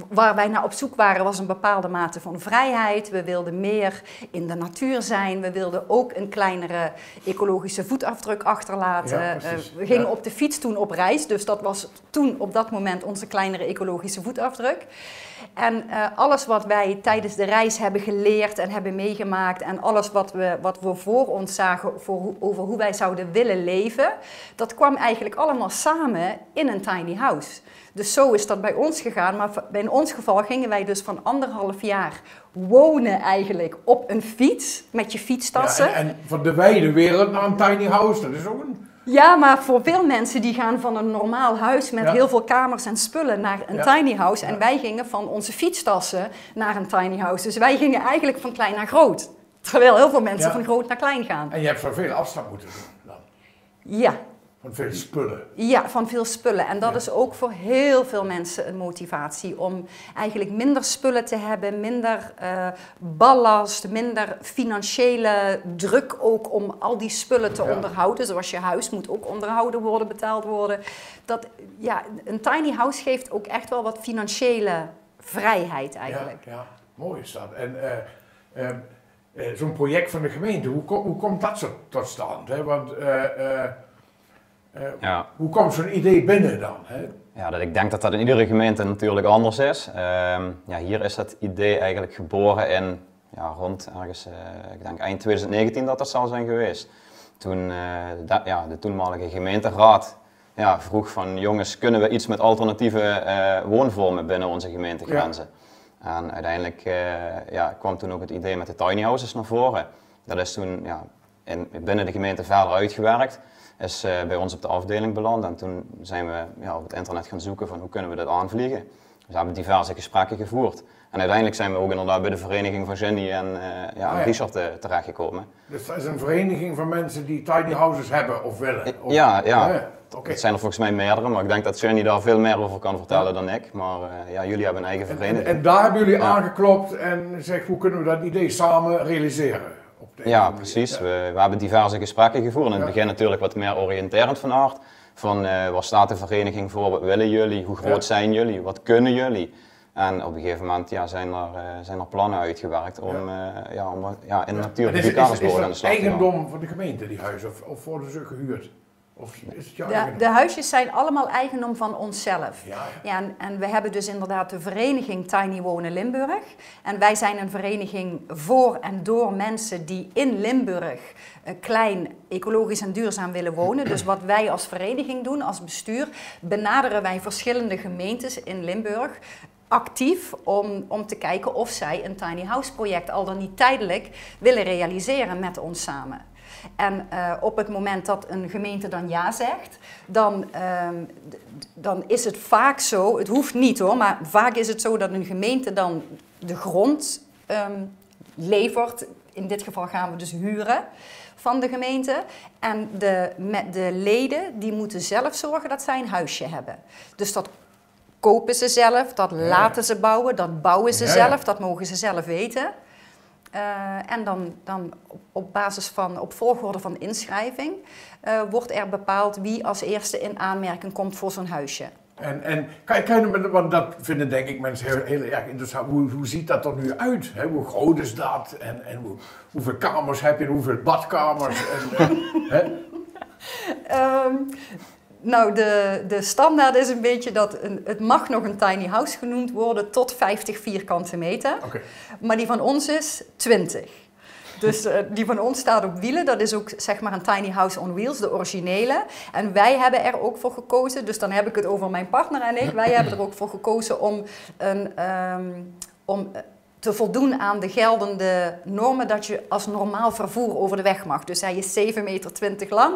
waar wij naar op zoek waren was een bepaalde mate van vrijheid. We wilden meer in de natuur zijn. We wilden ook een kleinere ecologische voetafdruk achterlaten. Ja, precies. Eh, we gingen op de fiets toen op reis. Dus dat was toen op dat moment onze kleinere ecologische voetafdruk. En eh, alles wat wij tijdens de reis hebben geleerd en hebben meegemaakt en alles wat we, wat we voor ons zagen voor, hoe- over hoe wij zouden willen leven, dat kwam eigenlijk allemaal samen in een tiny house. Dus zo is dat bij ons gegaan. Maar v- in ons geval gingen wij dus van anderhalf jaar wonen eigenlijk op een fiets met je fietstassen. Ja, en, en van de wijde wereld naar een tiny house, dat is ook een... Ja, maar voor veel mensen die gaan van een normaal huis met Ja. heel veel kamers en spullen naar een Ja. tiny house. En wij gingen van onze fietstassen naar een tiny house. Dus wij gingen eigenlijk van klein naar groot. Terwijl heel veel mensen Ja. van groot naar klein gaan. En je hebt van veel afstand moeten doen dan, Ja, van veel spullen. ja, van veel spullen. En dat is ook voor heel veel mensen een motivatie om eigenlijk minder spullen te hebben, minder eh, ballast, minder financiële druk ook om al die spullen te Ja. onderhouden. Zoals je huis moet ook onderhouden worden, betaald worden. Dat, ja, een tiny house geeft ook echt wel wat financiële vrijheid eigenlijk. Ja, ja, mooi is dat. En eh, eh, eh, zo'n project van de gemeente, hoe, ko- hoe komt dat zo tot stand? Hè? Want eh, eh, eh, Ja. hoe komt zo'n idee binnen dan? Hè? Ja, dat, ik denk dat dat in iedere gemeente natuurlijk anders is. Ehm, ja, hier is het idee eigenlijk geboren in, ja, rond ergens, eh, ik denk eind tweeduizend negentien dat dat zal zijn geweest. Toen eh, de, ja, de toenmalige gemeenteraad, ja, vroeg van: "Jongens, kunnen we iets met alternatieve eh, woonvormen binnen onze gemeentegrenzen?" En uiteindelijk eh, ja, kwam toen ook het idee met de tiny houses naar voren. Dat is toen, ja, in, binnen de gemeente verder uitgewerkt. is eh, bij ons op de afdeling beland. En toen zijn we ja, op het internet gaan zoeken van hoe kunnen we dat aanvliegen. Dus we hebben diverse gesprekken gevoerd. En uiteindelijk zijn we ook inderdaad bij de vereniging van Shindy en eh, ja, Ah, ja. Richard eh, terechtgekomen. Dus dat is een vereniging van mensen die tiny houses hebben of willen? Of- Ja, ja. Ja, oké. Het zijn er volgens mij meerdere, maar ik denk dat Shindy daar veel meer over kan vertellen dan ik. Maar eh, ja, jullie hebben een eigen En, en, vereniging. en daar hebben jullie Ja. aangekloppt en gezegd, hoe kunnen we dat idee samen realiseren? Op de een of Ja, andere manier. precies. Ja. We, we hebben diverse gesprekken gevoerd. In het Ja. begin natuurlijk wat meer oriënterend van aard. Van eh, waar staat de vereniging voor? Wat willen jullie? Hoe groot Ja. zijn jullie? Wat kunnen jullie? En op een gegeven moment ja, zijn, er, eh, zijn er plannen uitgewerkt om, eh, ja, om ja, in de natuur En is, bij is, Karelsborg is aan de dat slag te gaan. Eigendom van de gemeente, die huizen? Of, of worden ze gehuurd? Of is het jouw De, eigendom? De huisjes zijn allemaal eigendom van onszelf. Ja, ja. Ja, en, en we hebben dus inderdaad de vereniging Tiny Wonen Limburg. En wij zijn een vereniging voor en door mensen die in Limburg eh, klein, ecologisch en duurzaam willen wonen. Dus wat wij als vereniging doen, als bestuur, benaderen wij verschillende gemeentes in Limburg actief om, om te kijken of zij een tiny house project al dan niet tijdelijk willen realiseren met ons samen. En eh, op het moment dat een gemeente dan ja zegt, dan, ehm, d- dan is het vaak zo, het hoeft niet hoor, maar vaak is het zo dat een gemeente dan de grond ehm, levert. In dit geval gaan we dus huren van de gemeente. En de, met de leden die moeten zelf zorgen dat zij een huisje hebben. Dus dat kopen ze zelf, dat laten ze bouwen, dat bouwen ze Ja, ja. zelf, dat mogen ze zelf weten. Eh, en dan, dan op, op basis van, op volgorde van inschrijving, eh, wordt er bepaald wie als eerste in aanmerking komt voor zo'n huisje. En, en kan, kan je, me- want dat vinden denk ik mensen heel, heel erg interessant. Hoe, hoe ziet dat er nu uit? Hè? Hoe groot is dat? En, en hoe, hoeveel kamers heb je? Hoeveel badkamers? En, en, hè? Ehm, nou, de, de standaard is een beetje dat een, het mag nog een tiny house genoemd worden tot vijftig vierkante meter. Oké. Maar die van ons is twintig. Dus eh, die van ons staat op wielen. Dat is ook zeg maar een tiny house on wheels, de originele. En wij hebben er ook voor gekozen, dus dan heb ik het over mijn partner en ik. Wij hebben er ook voor gekozen om, een, ehm, om eh, te voldoen aan de geldende normen dat je als normaal vervoer over de weg mag. Dus hij is zeven meter twintig lang,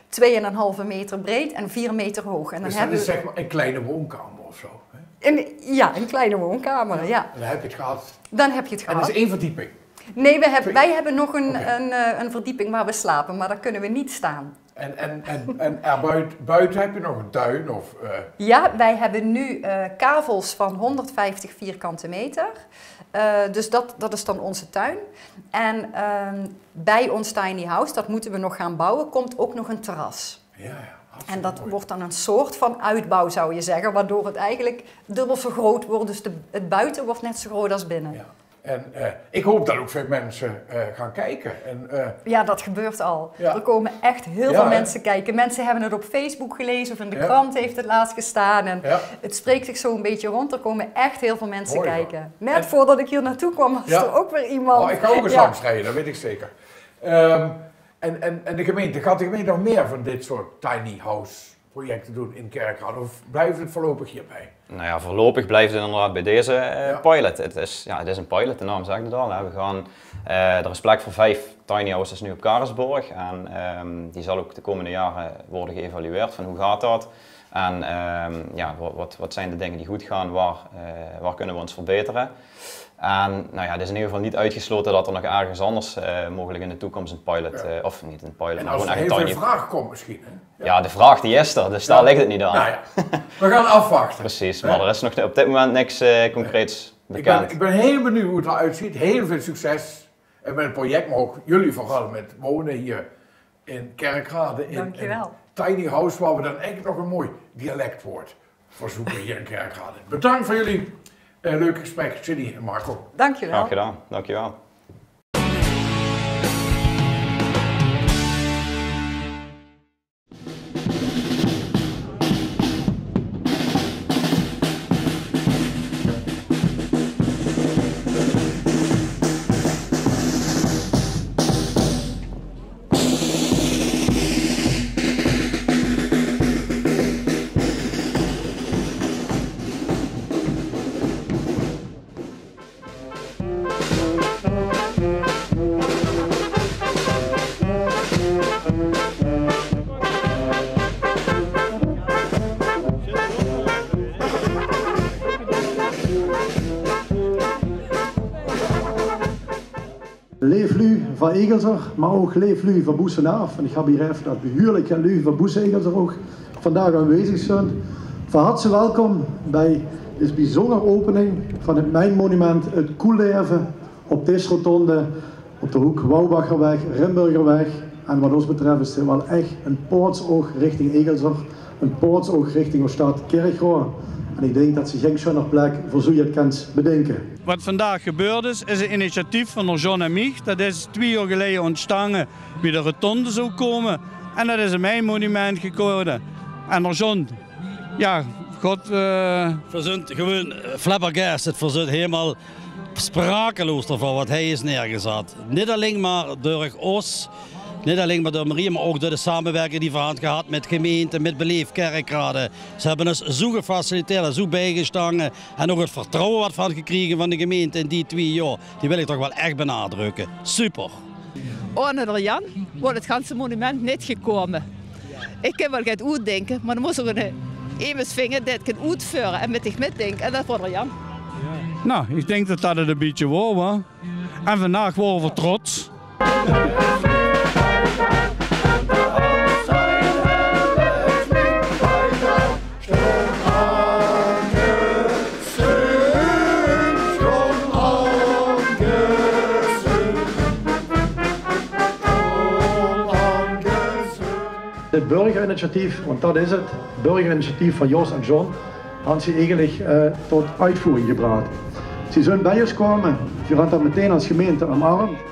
twee en een halve meter breed en vier meter hoog. En dan Dus dat hebben is we zeg maar een kleine woonkamer of zo. Hè? een, ja, een kleine woonkamer, ja. En dan heb je het gehad. Dan heb je het En dat gehad. Is één verdieping. Nee, we hebben, Twee. Wij hebben nog een, Oké. een, eh, een verdieping waar we slapen, maar daar kunnen we niet staan. En, en, en, en er buiten, buiten heb je nog een tuin? Of, eh, Ja, wij hebben nu eh, kavels van honderdvijftig vierkante meter. Eh, dus dat, dat is dan onze tuin. En ehm, bij ons tiny house, dat moeten we nog gaan bouwen, komt ook nog een terras. Ja, ja, hartstikke En dat mooi. Wordt dan een soort van uitbouw, zou je zeggen, waardoor het eigenlijk dubbel zo groot wordt. Dus de, het buiten wordt net zo groot als binnen. Ja. En eh, ik hoop dat ook veel mensen eh, gaan kijken. En, eh, Ja, dat gebeurt al. Ja. Er komen echt heel Ja, veel hè? Mensen kijken. Mensen hebben het op Facebook gelezen of in de Ja. krant heeft het laatst gestaan. En Ja. Het spreekt zich zo een beetje rond. Er komen echt heel veel mensen Mooi, kijken. hoor. Net En- voordat ik hier naartoe kwam, was Ja. Er ook weer iemand. Oh, ik ga ook eens Ja. Langs rijden, dat weet ik zeker. Ehm, en, en, en de gemeente, gaat de gemeente nog meer van dit soort tiny house projecten doen in Kerkrade? Of blijft het voorlopig hierbij? Nou ja, voorlopig blijft het inderdaad bij deze eh, Ja. pilot. Het is, ja, het is een pilot, de naam zegt het al. Hè. We gaan, eh, er is plek voor vijf tiny houses nu op Karelsborg. En ehm, die zal ook de komende jaren worden geëvalueerd van hoe gaat dat. En ehm, ja, wa- wat, wat zijn de dingen die goed gaan, waar, eh, waar kunnen we ons verbeteren. En nou ja, het is in ieder geval niet uitgesloten dat er nog ergens anders eh, mogelijk in de toekomst een pilot, Ja. eh, of niet een pilot, En maar als gewoon er echt heel een veel tiny... vraag komt misschien. Hè? Ja, de vraag die is er, dus daar Ja. ligt het niet aan. Nou ja, we gaan afwachten. Precies, Hè? Maar er is nog op dit moment niks eh, concreets Ik ben, bekend. Ik ben heel benieuwd hoe het eruit ziet. Heel veel succes eh, met het project, maar ook jullie vooral met wonen hier in Kerkrade. In Dankjewel. Een tiny house, waar we dan echt nog een mooi dialectwoord voor zoeken hier in Kerkrade. Bedankt voor jullie eh, leuke gesprek, Shindy en Marco. Dankjewel. Graag gedaan, dankjewel. Van Egelser, maar ouch leef luuj van boesenaaf. En ich höb hie effe det behuurlik get luuj van boese-Egelser ouch vandaag aanwezig zunt. Van harte welkom bie dees bezunjer opening van het Mijnmonument, het Koeleve, op dees rotonde, op de hoek Wouwbacherweg, Rimburgerweg. En wat ós betreft is dit waal ech ein poortsoog richting Egelser, ein poortsoog richting ós stad Kirchroa. En ich dink det se gein sjoener plek veur zoeget kens bedinke. Wat vandaag gebeurd is, is ein initiatief van d'r John en mich. Det is twie jaor geleje óntstange, wie de rotonde zou kómme. En det is ein Mijnmonument gewore. En d'r John, jao, god, eh, Veer zunt gewoon, eh, flabbergasted. Veer zunt hielemaol sprakeloos d'rveur wat hie is neergezat. Neet alling mer durch ós, neet alling mer durch Marie, mer ouch door de samewerking die veer höbbe gehad mit gemeente, mit Beleef Kerkrade. Ze höbbe ós zoe gefaciliteerd en zoe biegestange. En ouch het vertrouwe wat veer höbbe gekrege van de gemeente in die twie jaor, die wil ich toch waal ech benadrukke. Super. Ohne d'r Jan waor het ganse monument neet gekómme. Ich kin waal get oetdinke, mer dan mós se ouch eine, emes vinge dae het kin oetveure en mit dich mitdink. En det waor d'r Jan. Nou, ich dink det det het ein bietje waor, wa? En vandaag waore veer trots. Het burgerinitiatief, want det is het, burgerinitiatief van Jos en John, han ze eigelik, eh, tot oetvoering gebrach. Ze zunt bie ós gekómme, veer han det meteen es gemeente omarmp.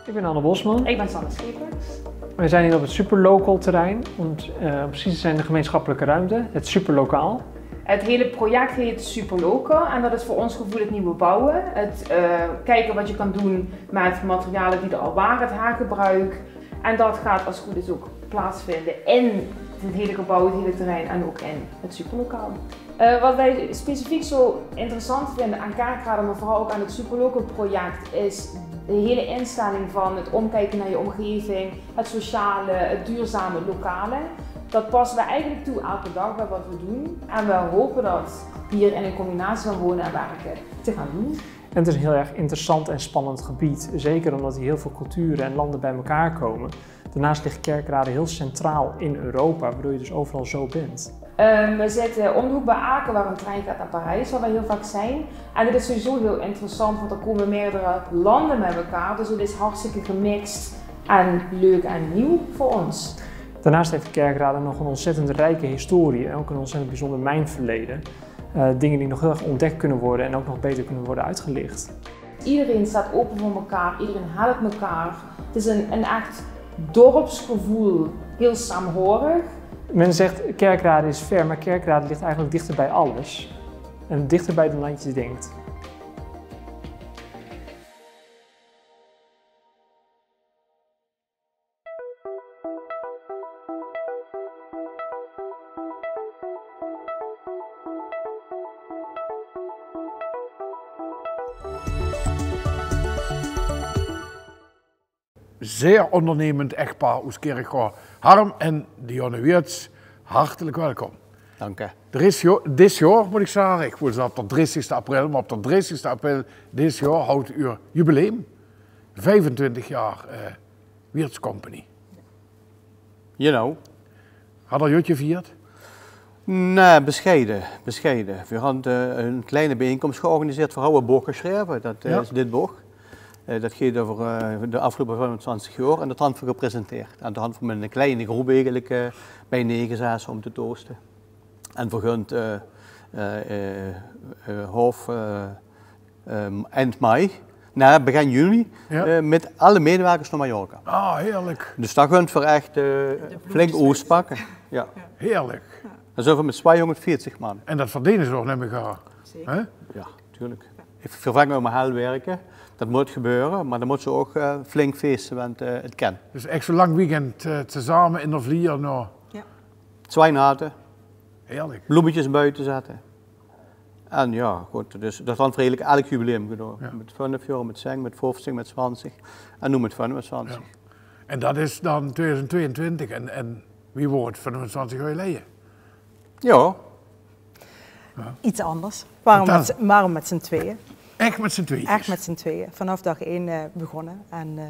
Ik ben Anne Bosman. Ik ben Sanne Schepers. We zijn hier op het Superlocal terrein, want eh, om precies te zijn de gemeenschappelijke ruimte, het Superlokaal. Het hele project heet Superlocal en dat is voor ons gevoel het nieuwe bouwen. Het eh, kijken wat je kan doen met materialen die er al waren, het hergebruik. En dat gaat als het goed is ook plaatsvinden in het hele gebouw, het hele terrein en ook in het Superlokaal. Eh, wat wij specifiek zo interessant vinden aan Kerkrade, maar vooral ook aan het Superlocal-project, is de hele instelling van het omkijken naar je omgeving, het sociale, het duurzame, het lokale. Dat passen we eigenlijk toe elke dag bij wat we doen. En we hopen dat hier in een combinatie van wonen en werken te gaan doen. En het is een heel erg interessant en spannend gebied, zeker omdat hier heel veel culturen en landen bij elkaar komen. Daarnaast ligt Kerkrade heel centraal in Europa, waardoor je dus overal zo bent. Ehm, we zitten om de hoek bij Aken, waar een trein gaat naar Parijs, waar wij heel vaak zijn. En dit is sowieso heel interessant, want er komen meerdere landen bij elkaar. Dus het is hartstikke gemixt en leuk en nieuw voor ons. Daarnaast heeft Kerkrade nog een ontzettend rijke historie en ook een ontzettend bijzonder mijnverleden. Eh, dingen die nog heel erg ontdekt kunnen worden en ook nog beter kunnen worden uitgelicht. Iedereen staat open voor elkaar, iedereen helpt elkaar. Het is een, een echt dorpsgevoel, heel saamhorig. Men zegt Kerkrade is ver, maar Kerkrade ligt eigenlijk dichter bij alles. En dichterbij dan dat je denkt. Zeer ondernemend echtpaar oes Kirchroa. Harm en Dionne Wiertz, hartelijk welkom. Dank u. D'r is jo-, dit jaor, moet ik zage, ik wil zage op d'r dristigste april, maar op d'r dristigste april dit jaor houdt u jubileum. Vijfentwintig jaar eh, Wiertz Company. Genau. Had al jutje gevierd? Nee, bescheiden, bescheiden. We hadden eh, een kleine bijeenkomst georganiseerd. We hadden een boek geschreven, dat eh, is dit boek. Eh, dat gaat over eh, de afgelopen vijfentwintig jaar en dat hadden we gepresenteerd. En toen hadden we met een kleine groep eigenlijk eh, bijeen gezeten om te toosten. En vergund eh, eh, eh, eh, half eh, ehm, eind mei, nee, begin juni, eh, met alle medewerkers naar Mallorca. Ah, heerlijk. Dus dat gunt voor echt eh, flink oespakken. Ja. Heerlijk. En zo voor met tweehonderdveertig man. En dat verdienen ze ook, neem ik aan. Hè? Ja, natuurlijk. Ik vervang om hel werken. Dat moet gebeuren, maar dan moet ze ook eh, flink feesten, want eh, het kan. Dus echt zo'n lang weekend eh, tezamen in de vlier nog. Twee nachten. Heerlijk. Bloemetjes buiten zetten. En ja, goed, dus dat hadden we eigenlijk elk jubileum gedaan. Ja. Met vijftig jaar, met zeng, met vijftig, met twintig. En nu met vijfentwintig. Ja. En dat is dan tweeduizend tweeëntwintig en, en wie wordt het vijfentwintig jaar geleden? Ja. Iets anders. Waarom met, z'n- waarom met z'n tweeën? Echt met z'n tweeën? Echt met z'n tweeën. Vanaf dag één eh, begonnen. En eh,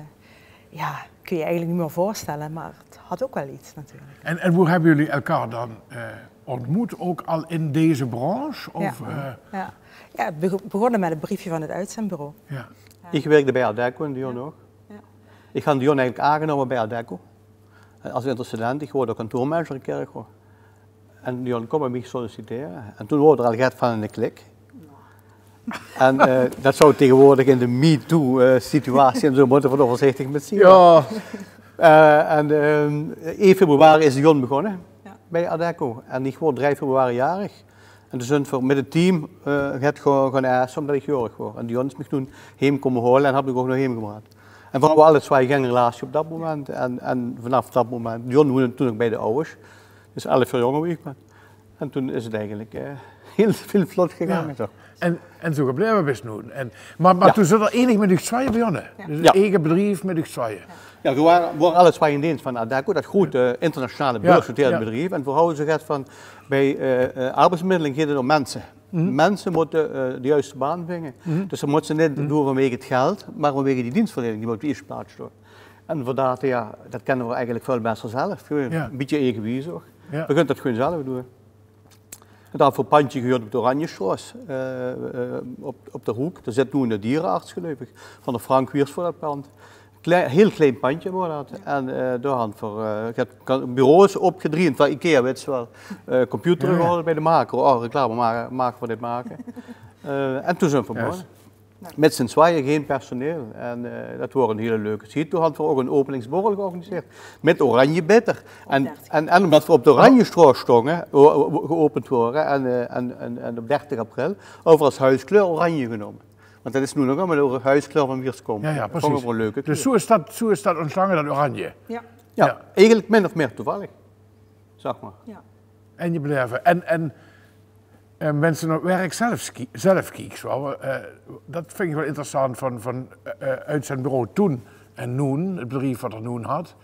ja, kun je eigenlijk niet meer voorstellen, maar het had ook wel iets natuurlijk. En, en hoe hebben jullie elkaar dan eh, ontmoet? Ook al in deze branche? Of, ja. Eh, Ja. Ja, het bego- begonnen met het briefje van het uitzendbureau. Ja. Ik werkde bij Adecco en Dion ook. Ja. Ik had Dion eigenlijk aangenomen bij Adecco. Eh, Als intercedent, ik woorde kantoormanager in Kirchroa. En Dion kwam bij mij solliciteren. En toen woorde er al get van in de klik. En eh, dat zou tegenwoordig in de MeToo-situatie en zo moeten we voorzichtig met zien. Ja. Eh, en eh, één februari is Dion begonnen bij Adecco. En ik word drie februari jarig. En toen zijn we met het team eh, het gewoon gaan eten, omdat ik jarig word. En Dion is me toen heen komen halen en heb ik ook nog heen gebracht. En we hadden alle twee geen relatie op dat moment. En, en vanaf dat moment, Dion woonde toen ook bij de ouders. Dus elf jaar jonger wie ik ben. En toen is het eigenlijk eh, heel veel vlot gegaan. Ja. Toch? En, en zo gebleven is het nu. En, maar, maar toen zat er enig met uch tweeën, Dionne. Dus een eigen bedrijf met uch tweeën. Ja, we waren, waren alle twee in dienst van Adecco, dat grote eh, internationale beursgenoteerde bedrijf. En we hadden zo gehad van, bij eh, eh, arbeidsmiddeling gaat het om mensen. Mensen moeten eh, de juiste baan vinden. Dus dan moeten ze niet doen vanwege het geld, maar vanwege die dienstverlening die op de eerste plaats stond. En we dachten, ja, dat kunnen we eigenlijk veel beter zelf. Gewoon een beetje eigenwijs ook. We kunnen dat gewoon zelf doen. Het had voor pandje gehuurd op de Oranjestraat, eh, eh, op, op de hoek. Daar zit nu een dierenarts, geloof ik. Van de Frank Wiers voor dat pand. Klein, heel klein pandje was dat. En eh, daar hadden we eh, het kan- bureaus opgedreend van Ikea, weet je wel. Eh, computer gehaald bij de maker. Oh, reclame maken, maken voor dit maken. Eh, en toen zijn we begonnen. Mit zien twaeje, gein personeel. En eh, dat woar 'n hiel leuke siet. Toen hant v'r ouch 'n openingsborrel georganiseerd. Mit Oranje Bitter. En, en, en ómdat v'r op de Oranjesjtraot sjtónge, o- o- geopend woare, en, eh, en, en, en op dertig april, hant v'r es hoeskleur oranje genómme. Want dat is noe nog ummer de hoeskleur van Wieërsjkom. Jao, jao, precies. Vónge v'r 'n leuke kleur. Dus zoe is dat, zoe is dat óntsjtange, dat oranje. Jao, eigelik min of mier toevallig. Zag mer. En je beleven. En, en eh, wens se nao 't werk zelf, zelf kieks, wel, eh, dat vinj ich wel interessant van, van eh, eh, Uitzendbureau toen en noen, 't bedrief wat er noen had.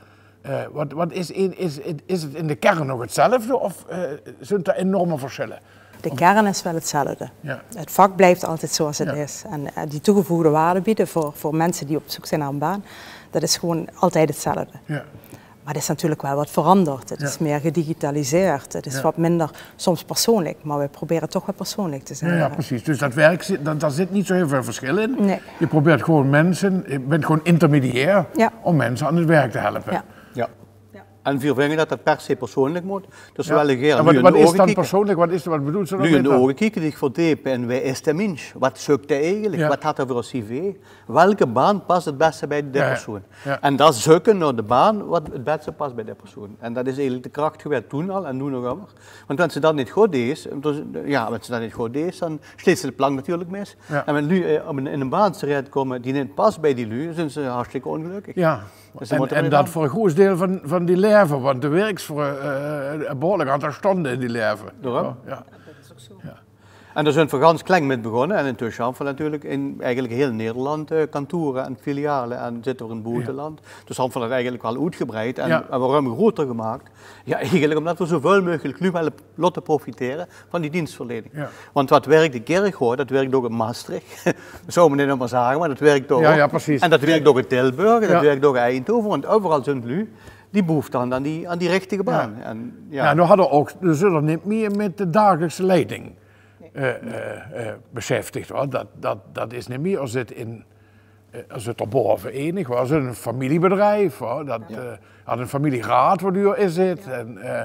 Eh, wat, wat is, in, is, is 't in de kern nog 'tzelfde of eh, zunt d'r enorme versjille? De kern is wel 'tzelfde. Jao. 't Vak blijft altied zoeas 't is. En eh, die toegevoegde waarde biede veur, veur minse die op zeuk zeen nao 'n baan, dat is gewoen altied 'tzelfde. Jao. Mer 't is natuurlik wel wat veranderd. 't Is mier gedigitaliseerd. 't Is wat minder soms persoonlik, mer we probere toch wat persoonlik te zeen. Jao, jao, precies. Dus dat werk, zit- dat, dao zit neet zoe hiel väöl versjil in. Nae. Je probeert gewoen minse, je bent gewoen intermediair om minse aan 't werk te helpe. Jao. Jao. En veer vinge dat dat per se persoonlik mót. Dus we wille gaer luuj in de ouge kieke. Wat is dan persoonlik? Wat is, wat bedoels se dao mit? Luuj in de ouge kieke, zich verdepe in: wae is de mins? Wat zeuk dae eigelik? Wat hat 'r veur 'n cv? Welke baan pas 't bèste bij de persoon? En dan zeuke nao de baan wat 't bèste pas bij de persoon. En dat is eigelik de krach gewaes toen al en noe nog ummer. Want wens se dat neet good deis, dus, jao, wens se dat neet good deis, dan sjleets se de plank natuurlik mis. En wens luuj eh, op 'n, in 'n baan terechtkómme die neet pas bij die luuj, zeen ze hartstikke óngelökkig. Jao. Dus dan mót 'r en dat veur 'n groeat deil van, van die laeve, want de wirks veur eh, 'n behuuerlik aantal sjtónde in die laeve. Daorum. Jao. En dao zunt v'r gans kleng mit begós en intösse hant v'r natuurlik in eigelik hiel Nederland eh, kantore en filiale en zitte v'r in 't boeteland. Dus hant v'r dat eigelik wel oetgebreid en, en waorum groeter gemaak? Jao, eigelik ómdat v'r zoeväöl meugelik luuj wille laote profitere van die dienstverlening. Jao. Want wat wirk in Kirchroa, dat wirk ouch in Maastricht. Zouwe v'r neet ummer zage, mer dat wirk ouch. Jao, jao, precies. En dat wirk ouch in Tilburg, dat wirk ouch in Eindhoven, want euveral zunt luuj die behoefte hant aan die, aan die richtige baan. En, jao. Jao, noe hant v'r ouch, dus zit d'r neet mier mit de dagelijkse leiding eh, eh, eh, besjeftig, huur. Dat, dat, dat is neet mier. D'r zit in, eh, d'r zit d'r bove enig, huur. D'r zit 'n familiebedrief, huur. Dat eh, hat 'n familieraod, waor duur is 't. En, eh,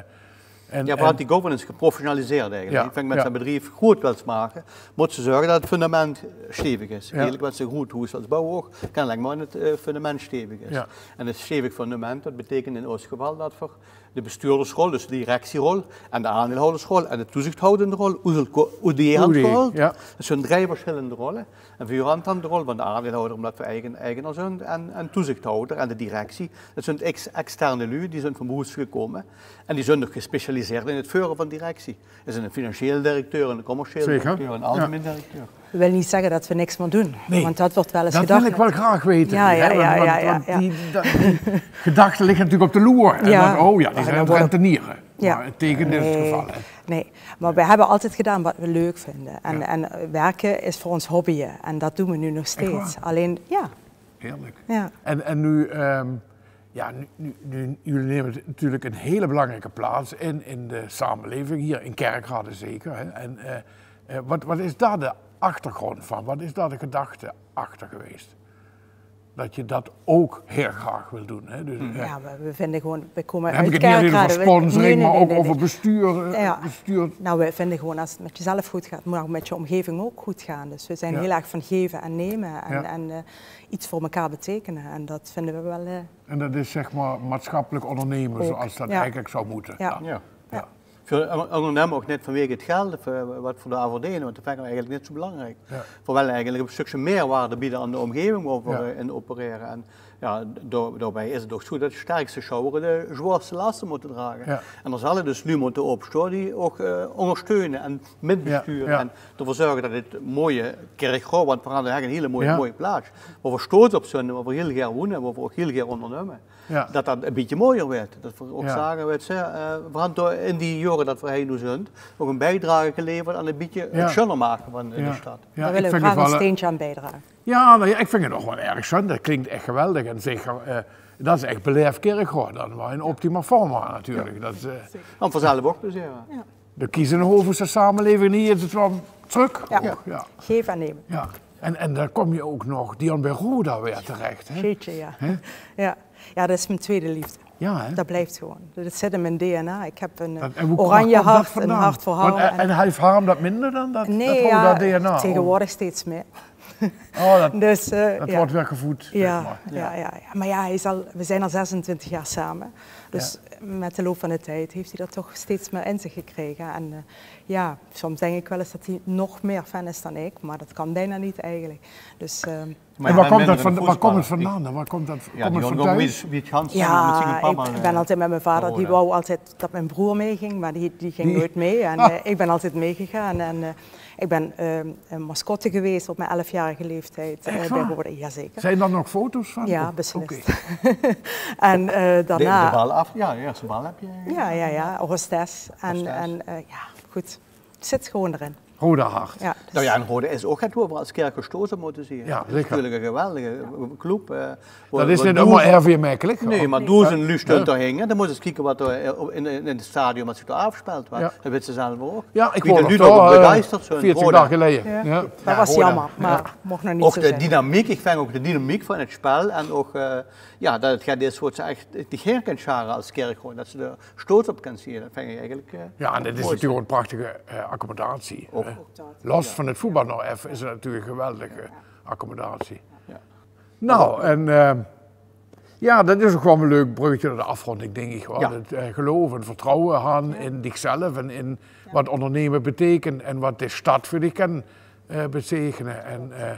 en, Jao, v'r hant die governance geprofessionaliseerd eigelik. Jao, ich ving, wens se e bedrief good wils make, mós se zörge dat 't fundament stevig is. Jao. Eigelik, wens se e good hoes wils bouwe ouch, kan allein mer wen 't eh, fundament stevig is. Jao. En e stevig fundament, dat beteikent in ós geval dat v'r de bestuurdersrol, dus de directierol, en de aandeelhoudersrol en de toezichthoudende rol, oet elkaar, oet die hand gehaold. Jao. Dat zint drei versjillende rolle. En veer hant dan de rol van de aandeelhouder, ómdat veer eigen-, eigenaar zunt, en, en toezichthouder en de directie. Dat zunt ex-, externe luuj, die zunt van boete gekómme. En die zunt nog gespecialiseerd in 't veure van directie. Is 'ne financieel directeur, 'ne commercieel directeur, 'ne algemeen directeur. Zeker. Jao. Wil neet zègke dat v'r niks mier doon, want dat wuuert wel ins gedach. Nae, dat wil ich wel graag weite. Jao, jao, jao. Want, want die, dat, die gedachte ligk natuurlik op de loer. En dan, oh jao, die zeen aan 't renteniere. Jao. Mer 't tegendeel is 't geval, hè. Nae, mer v'r höbbe altied gedaon wat v'r leuk vinde. En, en werke is veur ós hobbye. En dat doon v'r noe nog steeds. Ech waor? Allein, jao. Heerlijk. Jao. En, en noe, ehm, jao, noe, noe, noe, uch numme natuurlik 'n hiel belangrijke plaats in, in de samenleving, hie in Kerkrade zeker, hè. En eh, eh, wat, wat is dao de achtergróndj van? Wat is dao de gedachte achter gewaes? Dat geer dat ouch hiel graag wilt doon, hè? Dus, eh, Jao, v'r, v'r vinde gewoen, v'r kómme oet Kerkrade. Höb ich 't neet euver sponsoring, mer ouch euver bestuur, eh, bestuur. Noe, v'r vinde gewoen, es 't mit jezelf good geit, mót 't ouch mit je ómgeving ouch good gaon. Dus v'r zeen hiel erg van gaeve en numme en, en eh, get veur mekaar beteikene. En dat vinde v'r wel eh, En dat is, zeg mer, maatsjappelik óngerneme, zoeas dat eigelik zou mótte. Jao. Jao. Jao. Veer ónger-, óngerneme ouch neet vanwege 't geld of eh, wat veer dao veur deene, want dat vinge v'r eigelik neet zoe belangriek. Jao. Veer wille eigelik e stökske meerwaarde beje aan de ómgeving wo veer eh, in operere. En jao, dao-, daobij is 't ouch zoe dat de sterkste sjouwere de zwaorste laste mótte drage. Jao. En d'r zalle dus luuj mótte opstoon die ouch eh, óngersteune en mitbesture. Jao, jao. En d'rveur zörge dat dit mooie Kirchroa, want veer hant ech 'n hiel mooi, mooi plaatsje, wo veer stots op zint, wo veer hiel gaer wone, wo veer ouch hiel gaer óngernumme. Jao. Dat dat e bietje mooier weurt. Dat veer ouch zage, wèt se, eh, veer hant dao in die jaore dat veer hie noe zint, ouch 'n biedrage geleverd aan e bietje 't sjunner make van eh, de stad. Jao, dao wille veer graag e steintje aan biedrage. Jao, noe jao, ich vinj 't ouch wel erg sjun. Dat klink ech geweldig. En zeker, eh, dat is ech belaef Kirchroa dan, mer in optima forma natuurlik. Jao. Dat is eh, En veer zelf ouch plezeer. Jao. De Kiezenhovense samenleving, hie is 't wel trök. Jao. Jao. Gaeve en numme. Jao. En, en dan kóm geer ouch nog dian bie Roda weer terech, hè? Jeetje, jao. Hè? Jao. Jao, dat is mien twiede leefde. Jao, hè? Dat blijf gewoen. Dat zit in mien D N A. Ich höb 'n eh, oranje hart, 'n hart veur Harm. En, en haet Harm dat minder dan, dat, dat Roda D N A? Nae, jao, tegenwoordig steeds mieë. Oh, dat, dus, eh, dat ja. Wordt weer gevoed, zeg maar. Ja, ja, ja. Maar ja, hij is al, we zijn al zesentwintig jaar samen. Dus met de loop van de tijd heeft hij dat toch steeds meer in zich gekregen. En eh, ja, soms denk ik wel eens dat hij nog meer fan is dan ik, maar dat kan bijna niet eigenlijk. Dus, eh, maar en waar komt dat van, waar komt het vandaan dan? Waar komt dat, ja, komt het van thuis? Ja, ik ben altijd met mijn vader, die wou altijd dat mijn broer meeging, maar die, die ging nooit mee. En eh, ik ben altijd meegegaan. En eh, ik ben eh, een mascotte geweest op mijn elfjarige leeftijd eh, bij Roda. Jazeker. Zijn er nog foto's van? Ja, beslist. En eh, daarna... De, de bal af, ja, de eerste bal heb je... Ja, ja, ja, hostess. En, en eh, ja, goed. Het zit gewoon erin. Roda hart. Ja, dus... Nou ja, en Roda is ook het waar als kerk gestoten moeten zien. Ja, zeker. Natuurlijk een geweldige club. Eh, dat is niet allemaal erg makkelijk. Nee, maar doe zijn luisteren te hangen. Dan moet je eens kijken wat er in, in, in het stadion wat zich daar afspeelt. Ja. Dat weet ze zelf ook. Ja, ik woon er toch begeisterd, veertien dagen geleden. Ja. Dat was jammer, maar mocht nog niet zo zijn. Ook de dynamiek, ik vind ook de dynamiek van het spel en ook eh, ja, dat het gaat is wordt ze echt de geer kan scharen als kerk gewoon. Dat ze de stoot op kan zien. Dat vind ik eigenlijk eh, ja, en dit is natuurlijk een prachtige eh, accommodatie. Los van het voetbal nog even is het natuurlijk een geweldige accommodatie. Ja. Nou, en eh, ja, dat is ook gewoon een leuk bruggetje naar de afronding, denk ik. Hoor. Ja. Het eh, geloof en vertrouwen gaan in zichzelf en in wat ondernemen betekent en wat de stad voor dich kan eh, betekenen. En eh,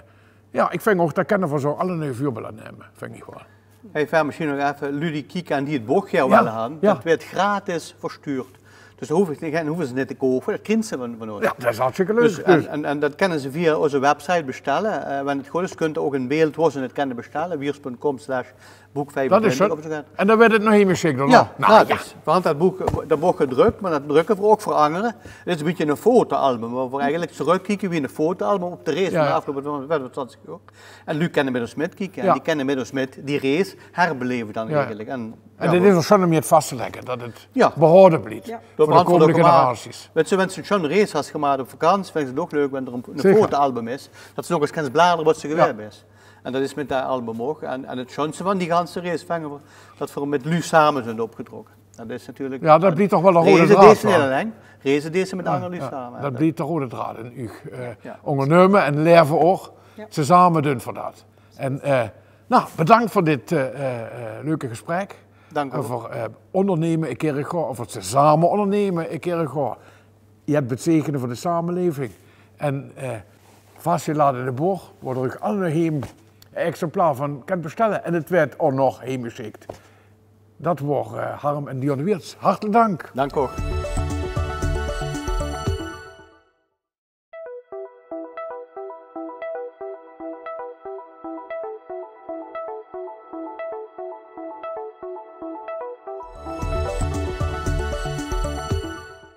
ja, ik vind ook, daar kunnen we zo alle een voorbeeld aan nemen, vind ik wel. Hey, Fer, misschien nog even, Ludie Kiek aan die het bochtje wel aan. Dat werd gratis verstuurd. Dus dan hoeven ze, dan hoeven ze niet te kopen, dat krijgen ze van, van ons. Ja, dat is hartstikke leuk. Dus, en, en, en dat kunnen ze via onze website bestellen. Eh, wanneer het goed is, kunt u ook in beeld hoe ze het kunnen bestellen. Wiers punt com slash boek vijfentwintig of zo. En dan werd het nog niet meer schick, dan? Ja, nou, gratis. Want dat boek, dat wordt gedrukt, maar dat drukken we ook voor anderen. Het is een beetje een fotoalbum, waar we eigenlijk terugkijken wie een fotoalbum op de race van de afgelopen vijfentwintig jaar. En nu kunnen we dus met kijken. En die kunnen met ons met die race herbeleven dan eigenlijk. En En dit is al zo'n om het vast te leggen, dat het behouden blijft voor de komende generaties. Weet ze, wenn ze zo'n race has gemaakt op vakantie, vinden ze het ook leuk, wenn er een, een fotoalbum is, dat ze nog eens kunnen bladeren wat ze geweest is. En dat is met dat album ook. En, en het schoonste van die ganse race, vinden we, dat we met lui samen zijn opgetrokken. Dat is natuurlijk... Ja, dat blijft toch wel een rode draad. Race deze niet alleen, race deze met andere lui samen. Dat blijft de rode draad in uw eh, ondernemen en leven ook. Ze samen doen voor dat. En eh, nou, bedankt voor dit eh, eh, eh, leuke gesprek. Dank u. Over eh, ondernemen in Kirchroa, over het samen ondernemen in Kirchroa. Je hebt betekenen voor de samenleving. En eh, vastgelaten in de bocht, waardoor ik alle heem een exemplaar van kan bestellen. En het werd ook nog heem geschikt. Dat wordt eh, Harm en Dionne Wiertz. Hartelijk dank. Dank ook.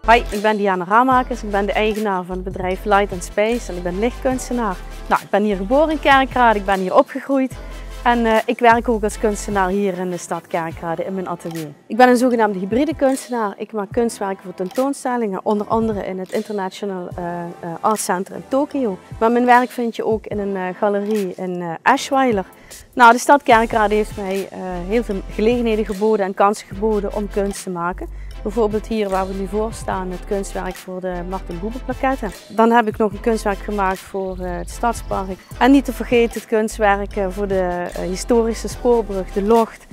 Hoi, ik ben Diana Ramakers. Ik ben de eigenaar van het bedrijf Light and Space en ik ben lichtkunstenaar. Nou, ik ben hier geboren in Kerkrade, ik ben hier opgegroeid. En eh, ik werk ook als kunstenaar hier in de stad Kerkrade in mijn atelier. Ik ben een zogenaamde hybride kunstenaar. Ik maak kunstwerken voor tentoonstellingen, onder andere in het International eh, eh, Art Center in Tokio. Maar mijn werk vind je ook in een eh, galerie in eh, Eschweiler. Nou, de stad Kerkrade heeft mij eh, heel veel gelegenheden geboden en kansen geboden om kunst te maken. Bijvoorbeeld hier waar we nu voor staan, het kunstwerk voor de Martin Buber plaquette. Dan heb ik nog een kunstwerk gemaakt voor eh, het Stadspark. En niet te vergeten het kunstwerk eh, voor de eh, historische spoorbrug, de Locht.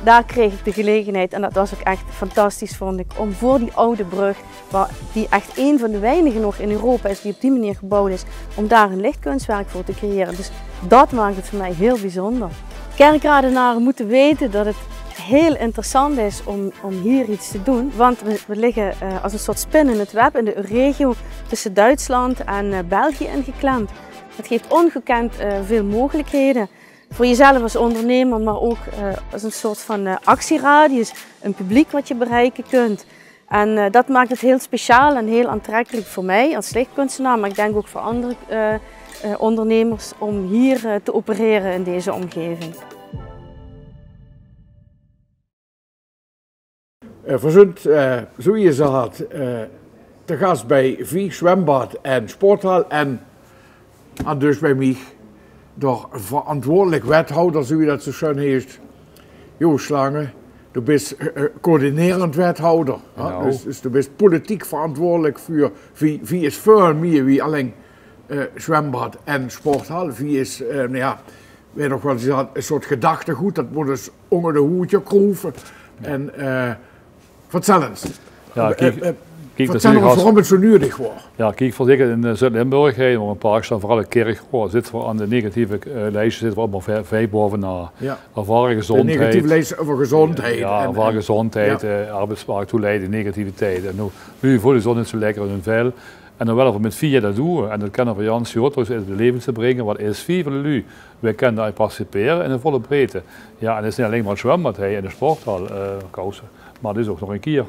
Daar kreeg ik de gelegenheid, en dat was ook echt fantastisch, vond ik, om voor die oude brug, wa- die echt een van de weinigen nog in Europa is die op die manier gebouwd is, om daar een lichtkunstwerk voor te creëren. Dus dat maakt het voor mij heel bijzonder. Kerkradenaren moeten weten dat het heel interessant is om, om hier iets te doen, want we, we liggen eh, als een soort spin in het web in de regio tussen Duitsland en eh, België ingeklemd. Het geeft ongekend eh, veel mogelijkheden. Voor jezelf als ondernemer, maar ook eh, als een soort van eh, actieradius, een publiek wat je bereiken kunt. En eh, dat maakt het heel speciaal en heel aantrekkelijk voor mij als lichtkunstenaar, maar ik denk ook voor andere eh, eh, ondernemers om hier eh, te opereren in deze omgeving. Eh, verzund, eh, zoewie ze had, eh, te gast bij Vieg Zwembad en Sporthal en aan dus bij mich door verantwoordelijk wethouder, zoewie dat zo schoon heet, Jo Slangen. Du bist eh, eh, coördinerend wethouder, hè? Genau. Dus, dus du bist politiek verantwoordelijk voor, wie, wie is veel meer wie alleen eh, zwembad en sporthal. Wie is, eh, nou ja, weer nog wel eens een soort gedachtegoed, dat moet eens onder de hoedje kroeven. En, eh, vertel eens. Ja, kiek, eh, eh, kiek, vertel ons waarom het zo nudig was. Ja, kiek, voor zeker in eh, Zuid-Limburg, hè, waar een paar staan, vooral in Kirchroa, zitten we aan de negatieve eh, lijstje, zitten we allemaal vijf, vijf bovenaan. Ja. Ervaren gezondheid. De negatieve lijst over gezondheid. Ja, en, ervaren en, gezondheid, ja. Eh, arbeidsmarkt, toeleiding, negativiteit. En nu, nu voelen ze zich niet zo lekker in hun vel. En dan willen we met vier dat doen. En dat kunnen we Jans Jotros in het leven te brengen. Wat is vier voor de lui? Wij kunnen daar participeren in de volle breedte. Ja, en het is niet alleen maar het zwembad hè, en de sporthal, eh, kousen. Maar het is ook nog een keer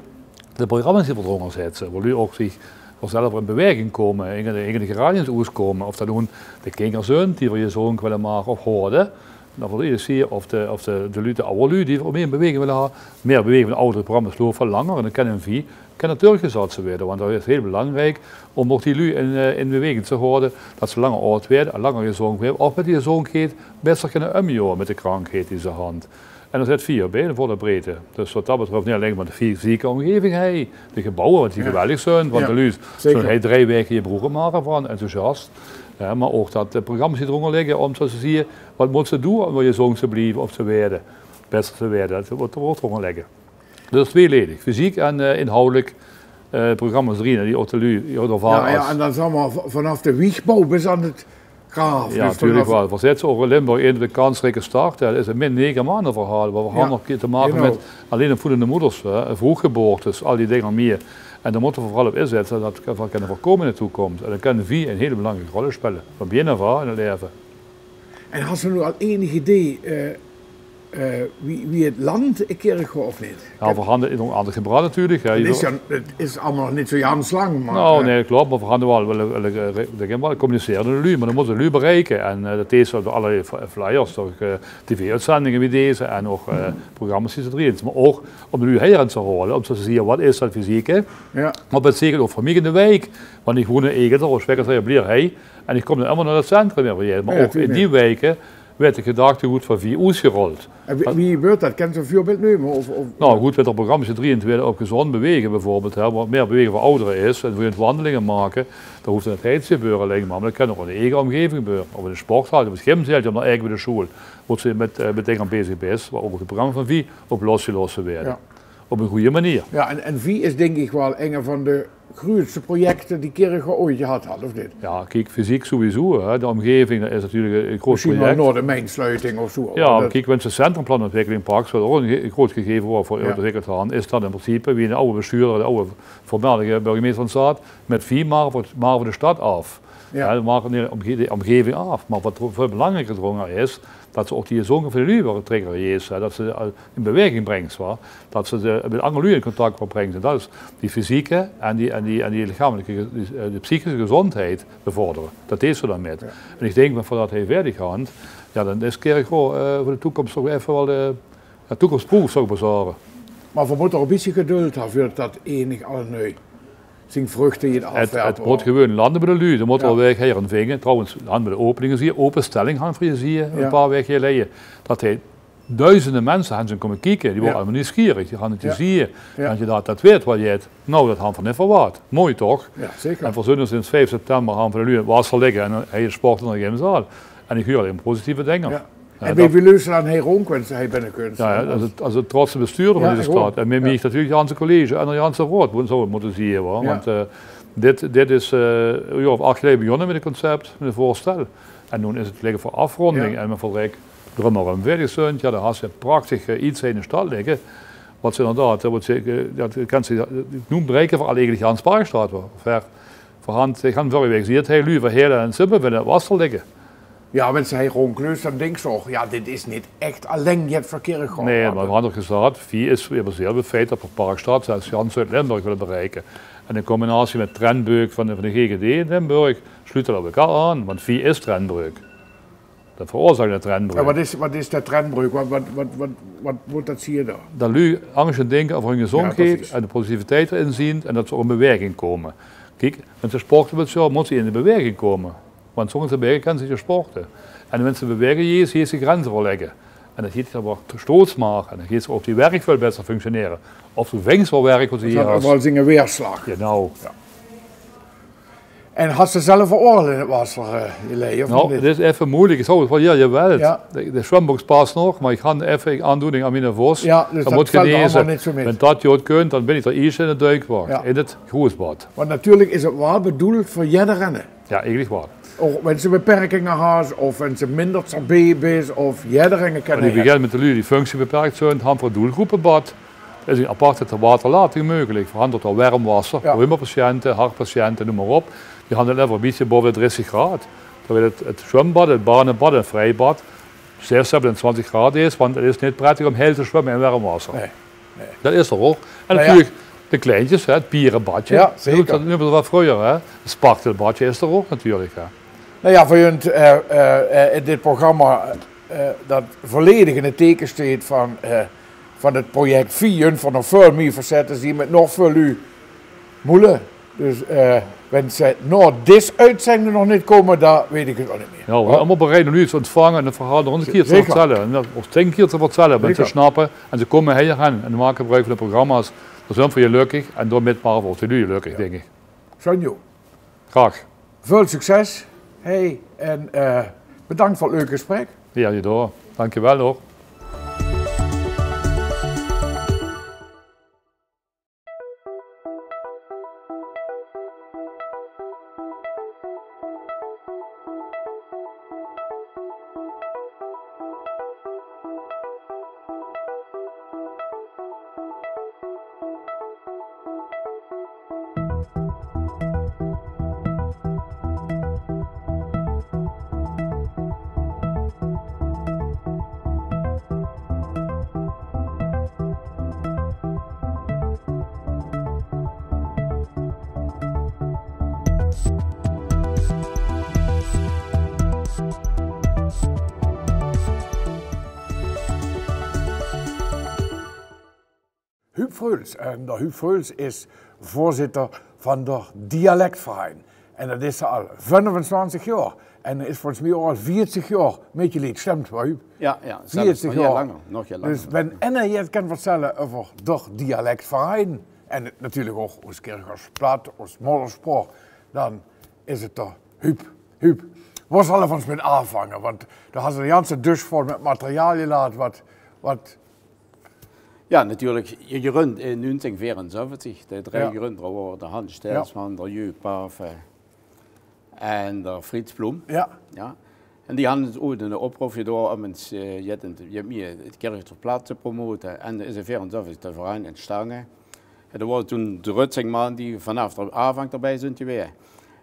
de programma's die we eronder zetten. Waar lui ook zich vanzelf in beweging komen, in de, in de geraniums komen. Of dat doen de kinderen zijn die we je zoon willen maken of horen. Dan voor iedere zie of de, of de, de lui, de oude lui die we meer in beweging willen hebben. Meer beweging van de oudere programma's lopen veel langer. En dan kunnen vier kan het doorgezat worden. Want dat is heel belangrijk om ook die lui in, eh, in beweging te houden, dat ze langer oud worden, langer gezond worden, of met die gezondheid beter kunnen omgaan met de krankheid die ze hebben. En dan zit vier bij de volle breedte. Dus wat dat betreft niet alleen maar de fy- fysieke omgeving, hè, de gebouwen, wat die geweldig zijn, want de lui zullen hij drie weken je broeken maken van, enthousiast. Ja, maar ook dat de programma's die eronder liggen, om te zien, wat moet ze doen om weer gezond te blijven of te worden, beter te worden. Dat wordt, wordt eronder liggen. Dus tweeledig, fysiek en eh, inhoudelijk eh, programma's erin, die ook de lui, die ook ervaren. Ja, ja, als en dan zal maar v- vanaf de wiegbouw bis aan het graaf. Ja, dus natuurlijk vanaf wel. We zetten ook in Limburg in de kansrijke start. Ja, dat is een min negen maanden verhaal. Maar we hebben nog een keer te maken met alleen voedende moeders, hè, vroeggeboortes, al die dingen meer. En daar moeten we vooral op inzetten dat we dat kunnen voorkomen in de toekomst. En dan kunnen vier een hele belangrijke rol spelen. Van begin af aan in het leven. En had ze nu al enig idee eh, eh, wie, wie het land een keer of niet? Nou, we hadden het nog aan het gebracht natuurlijk. Hè. Het is, ja, het is allemaal nog niet zo Jans lang, maar... Nou, eh, nee, klopt, maar we hadden wel, wel, wel, eh, we hadden wel communiceren met de lui, maar dan moeten de lui bereiken. En eh, dat is door allerlei fly- flyers, door eh, tv-uitzendingen wie deze en ook eh, programma's die ze erin. Maar ook om de lui hier aan te horen, om te zien wat is dat fysiek, hè. Ja. Maar dat betekent ook voor mij in de wijk, want ik woon in Eger, of Spekkers, Blier, hey, en ik kom dan allemaal naar het centrum weer. Maar ja, ook in die wijken werd de gedachtegoed van vier oesgerold. En wie, wie gebeurt dat? Kan je een voorbeeld nemen? Of, of... Nou goed, met de programma's die erin werden op gezond bewegen bijvoorbeeld, hè, wat meer bewegen voor ouderen is en voor je wandelingen maken, dan hoeft het niet te gebeuren alleen maar, maar dat kan ook in de eigen omgeving gebeuren. Of in de sporthal, of het gymzaaltje, om naar eigen bij de school, wat ze met, eh, met dingen bezig is, waar ook het programma van vier op losgelaten werden. Ja. Op een goede manier. Ja, en, en vier is denk ik wel een van de grootste projecten die Kirchroa ooit gehad had, of niet? Ja, kiek, fysiek sowieso. Hè. De omgeving, dat is natuurlijk een groot project. Misschien wel nog de mijnsluiting of zo. Ja, kiek, wanneer ze centrumplanontwikkeling pakt, wat ook een ge- groot gegeven wordt voor ontwikkeld gaan, is dat in principe, wie een oude bestuurder, de oude voormalige burgemeester van Zaat, met vier maar voor, maar voor de stad af. Ja. Ja, we maken de, omge- de omgeving af. Maar wat veel belangrijker eronder is, dat ze ook die gezonde van de lui weer trekken, hè, dat ze eh, in beweging brengt, wa? Dat ze de, met andere lui in contact weer brengt. En dat is die fysieke en die, en die, en die lichamelijke, die, eh, de psychische gezondheid bevorderen. Dat is ze dan met. Ja. En ik denk, maar voordat hij verder gaat, ja, dan is Kirchroa eh, voor de toekomst toch even wel de, de toekomstproef, zou ik maar zeggen. Maar we moeten er een beetje geduld hebben voordat dat enig al nu zien vruchten hier het, het afwerpen, moet gewoon landen bij de lui. Dan moet er weg hier en vingen. Trouwens, aan bij de openingen zie je openstelling gaan voor je zie je een paar weken geleden. Dat hij duizenden mensen gaan zijn komen kijken. Die waren allemaal nieuwsgierig. Die gaan het je zien. En je dat, dat weet wat je het. Nou, dat gaan we niet verwacht. Mooi toch? Ja, zeker. En we zullen sinds vijf september gaan voor de lui het wasser liggen en hij sport in de gymzaal. En ik huur alleen positieve dingen. Ja. En bij wie luisteren dan hij rond, wanneer hij binnenkomt? Ja, ja, als het, als het trotse bestuurder van deze stad. En met mij natuurlijk Janse College en Janse Raad, hoe zou het moeten zien, hoor. Want eh, dit, dit is eh, een jaar of acht geleden begonnen met het concept, met een voorstel. En nu is het liggen voor afronding. Ja. En met Verrek drummer en veertig cent, ja, dan had ze prachtig eh, iets in de stad liggen. Wat ze inderdaad, hè, wat ze, eh, dat kan ze, ik noem bereiken voor alle eigen Jans Parkstraat, hoor. Ver, verhand, ik ga vorige week zien, het heel lui, heel en simpel, willen het wasser liggen. Ja, wanneer hij rondkleurt, dan denk ik zo, ja, dit is niet echt alleen het verkeer. Nee, maar we hadden gezegd, wie is gebaseerd op het feit dat we Parkstraat, zelfs Jans Zuid-Limburg willen bereiken. En in combinatie met Trendbreuk van de, van de G G D in Limburg, sluiten we elkaar aan, want wie is Trendbreuk? Dat veroorzaakt een Trendbreuk. Ja, wat is, wat is de Trendbreuk? Wat, wat, wat, wat, wat moet dat zien dan? Dat lui anders gaan denken over hun gezondheid en de positiviteit erin zien en dat ze ook in beweging komen. Kijk, wanneer ze sporten met zo, moeten ze in de beweging komen. Want zonder te bewegen kunnen ze niet sporten. En wanneer ze bewegen, hier is, hier is de grens verleggen. En dan gaat het dan wat stots maken. En dan gaat het ook die werk veel beter functioneren. Of de vingers wel werken, wat ze hier hebben. Wel zien weerslag. Genau. Ja. En has se zelf al oorl in 't wasser, eh, gelaege, of neet? Noe, 't is effe meujelik. Ich zou 't waal, jao, jawaal. Jao. De, de zwemboks pas nog, mer ich han effe 'n aandoening aan miene vos. Jao, dus det mót vèlt allemaol geneze. Neet zo mit. Wen det good kump, dan bin ich d'r ieësjte in 't duikbad. Jao. In 't groesbad. Want natuurlik is 't waal bedoeld veur jedderenne. Jao, eigelik waal. Ouch wen se beperkinge has of wen se minder stabiel bis of jedderenge kan. Mer ich begin mit de luuj die functiebeperk zeen, han v'r 'n doelgroepebad. D'r is 'n aparte waterlating meugelik. V'r han dao werm wasser, jao, rheumapatiënte, hartpatiënte, neum mer op. Die han 't leever 'n bietje bove de dressig graad. Terwiel 't, 't zwembad, 't banebad, 't vriebad, zes, zevenentwintig graad is, want 't is neet prettig óm hiel te zwumme in werm wasser. Nae, nae. Det is d'r ouch. En natuurlik de kleintjes, hè, 't pierebadje. Jao, zeker. Det neume ze waal vreuger, hè. 't Spartelbadje is d'r ouch natuurlik, hè. Noe jao, veur junt, eh, eh, eh, in dit programma, eh, det volledig in 't teke steit van, eh, van 't project Vieën, van nog väöl mie facette, die mit nog väöl luuj moele. Dus, eh, wen ze nao dees oetzending nog neet kómme, dan weit ich 't ouch neet mieë. Jao, v'r zeen allemaol bereid óm luuj te óntvange en 't verhaol nog ins 'ne kier te vertèlle. En det ouch tieën kier te vertèlle, wen ze snappe. En ze kómme hie aan en make gebroek van de programma's. Dan zeen v'r gelökkig en dao mit make v'r ouch de luuj gelökkig, dink ich. Sonjo. Graag. Väöl succes. Hey, en, eh, bedank veur 't leuke gesprek. Jao, jao, door. Dankjewel, huur. Huub Freuls. En d'r Huub Freuls is veurzitter van d'r Dialektverein. En det is d'r al venneventwintig jaor. En is volges mich ouch al veertig jaor mitgeleed. Stimp, Huub? Jao, jao, zelfs veertig nog jaor. Nog hiel lang. Dus wen eine get kan vertèlle euver d'r Dialektverein, en natuurlik ouch ós Kirchroads plat, ós modderspraok, dan is 't d'r Huub. Huub, wo zalle v'r ins mit aanvange? Want doe has de ganse dusj vol mit materiaal gelaat, wat, wat Jao, natuurlik, gegrund in nuungtieën veerenzeventig. De drei grunjer waore d'r Hans Stelsman, d'r Jeu Pave en d'r Frits Ploem. Jao. Jao. En die hadde dus oeats 'ne oproop gedaon óm ins, eh, jet in 't, jet mieë 't Kirchroads plat te promote. En d'r is in veerenzeventig d'r verein óntstange. En d'r waor toen drutting man die vanaaf d'r aanvang d'rbij zunt gewaes.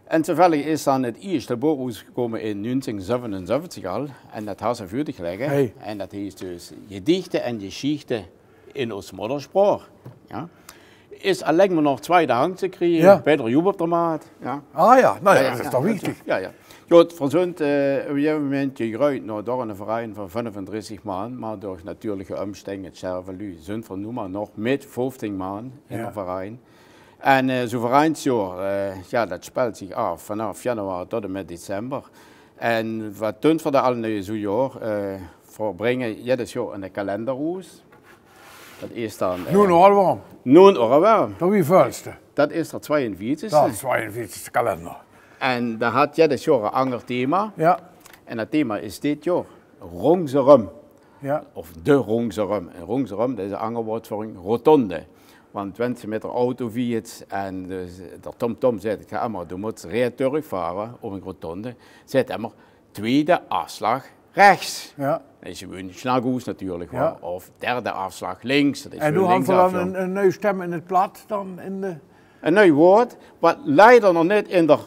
En toevallig is dan 't ieësjte book oetgekómme in nuungtieën zevenenzeventig al. En det has se veur dich ligke. Hey. En det heet dus Gedichte en Geschichte in ós modderspraok. Jao. Is allein mer nog twiede hang te kriege, jao, bij d'r Joep op d'r Maat. Jao. Ah jao, noe jao, det is toch wichtig. Jao, jao. Good, v'r zunt, eh, op e gegaeve moment gegreujd nao doch 'ne verein van vennevendressig man, mer durch natuurlike ómsteng, 't sjterve luuj, zunt v'r noe mer nog mit veuftieën man in 'ne verein. En, eh, zoe'n vereinsjaor, eh, jao, det spelt zich aaf vanaaf januari tot en mit december. En wat dunt v'r dan al in zoe'n jaor? Eh, v'r bringe jedes jaor 'ne kalender oes. Det is dan, eh, Noe nog waal. Noe nog waal. D'r wieveulste? Det is d'r twieënveertigste. Det is d'r twieënveertigste kalender. En dae haet jedes jaor e anger thema. Jao. En det thema is dit jaor Rónk ze róm. Jao. Of de Rónk ze róm. En rónk ze róm, det is e anger waord veur 'n rotonde. Want wens se mit d'r auto vierts en de, d'r tomtom zaet: "Ich gaon mer," doe mós rechtdoor vare op 'n rotonde, zaet 'r: "Tweede afslag rechts." Jao. Det is gewoen sjnaggoes natuurlik, jao, of derde afslag links. Det is gewoen linksaf, jao. En noe han v'r dan 'n, 'n nui stem in 't plat dan in de 'n nui waord, wat leider nog neet in d'r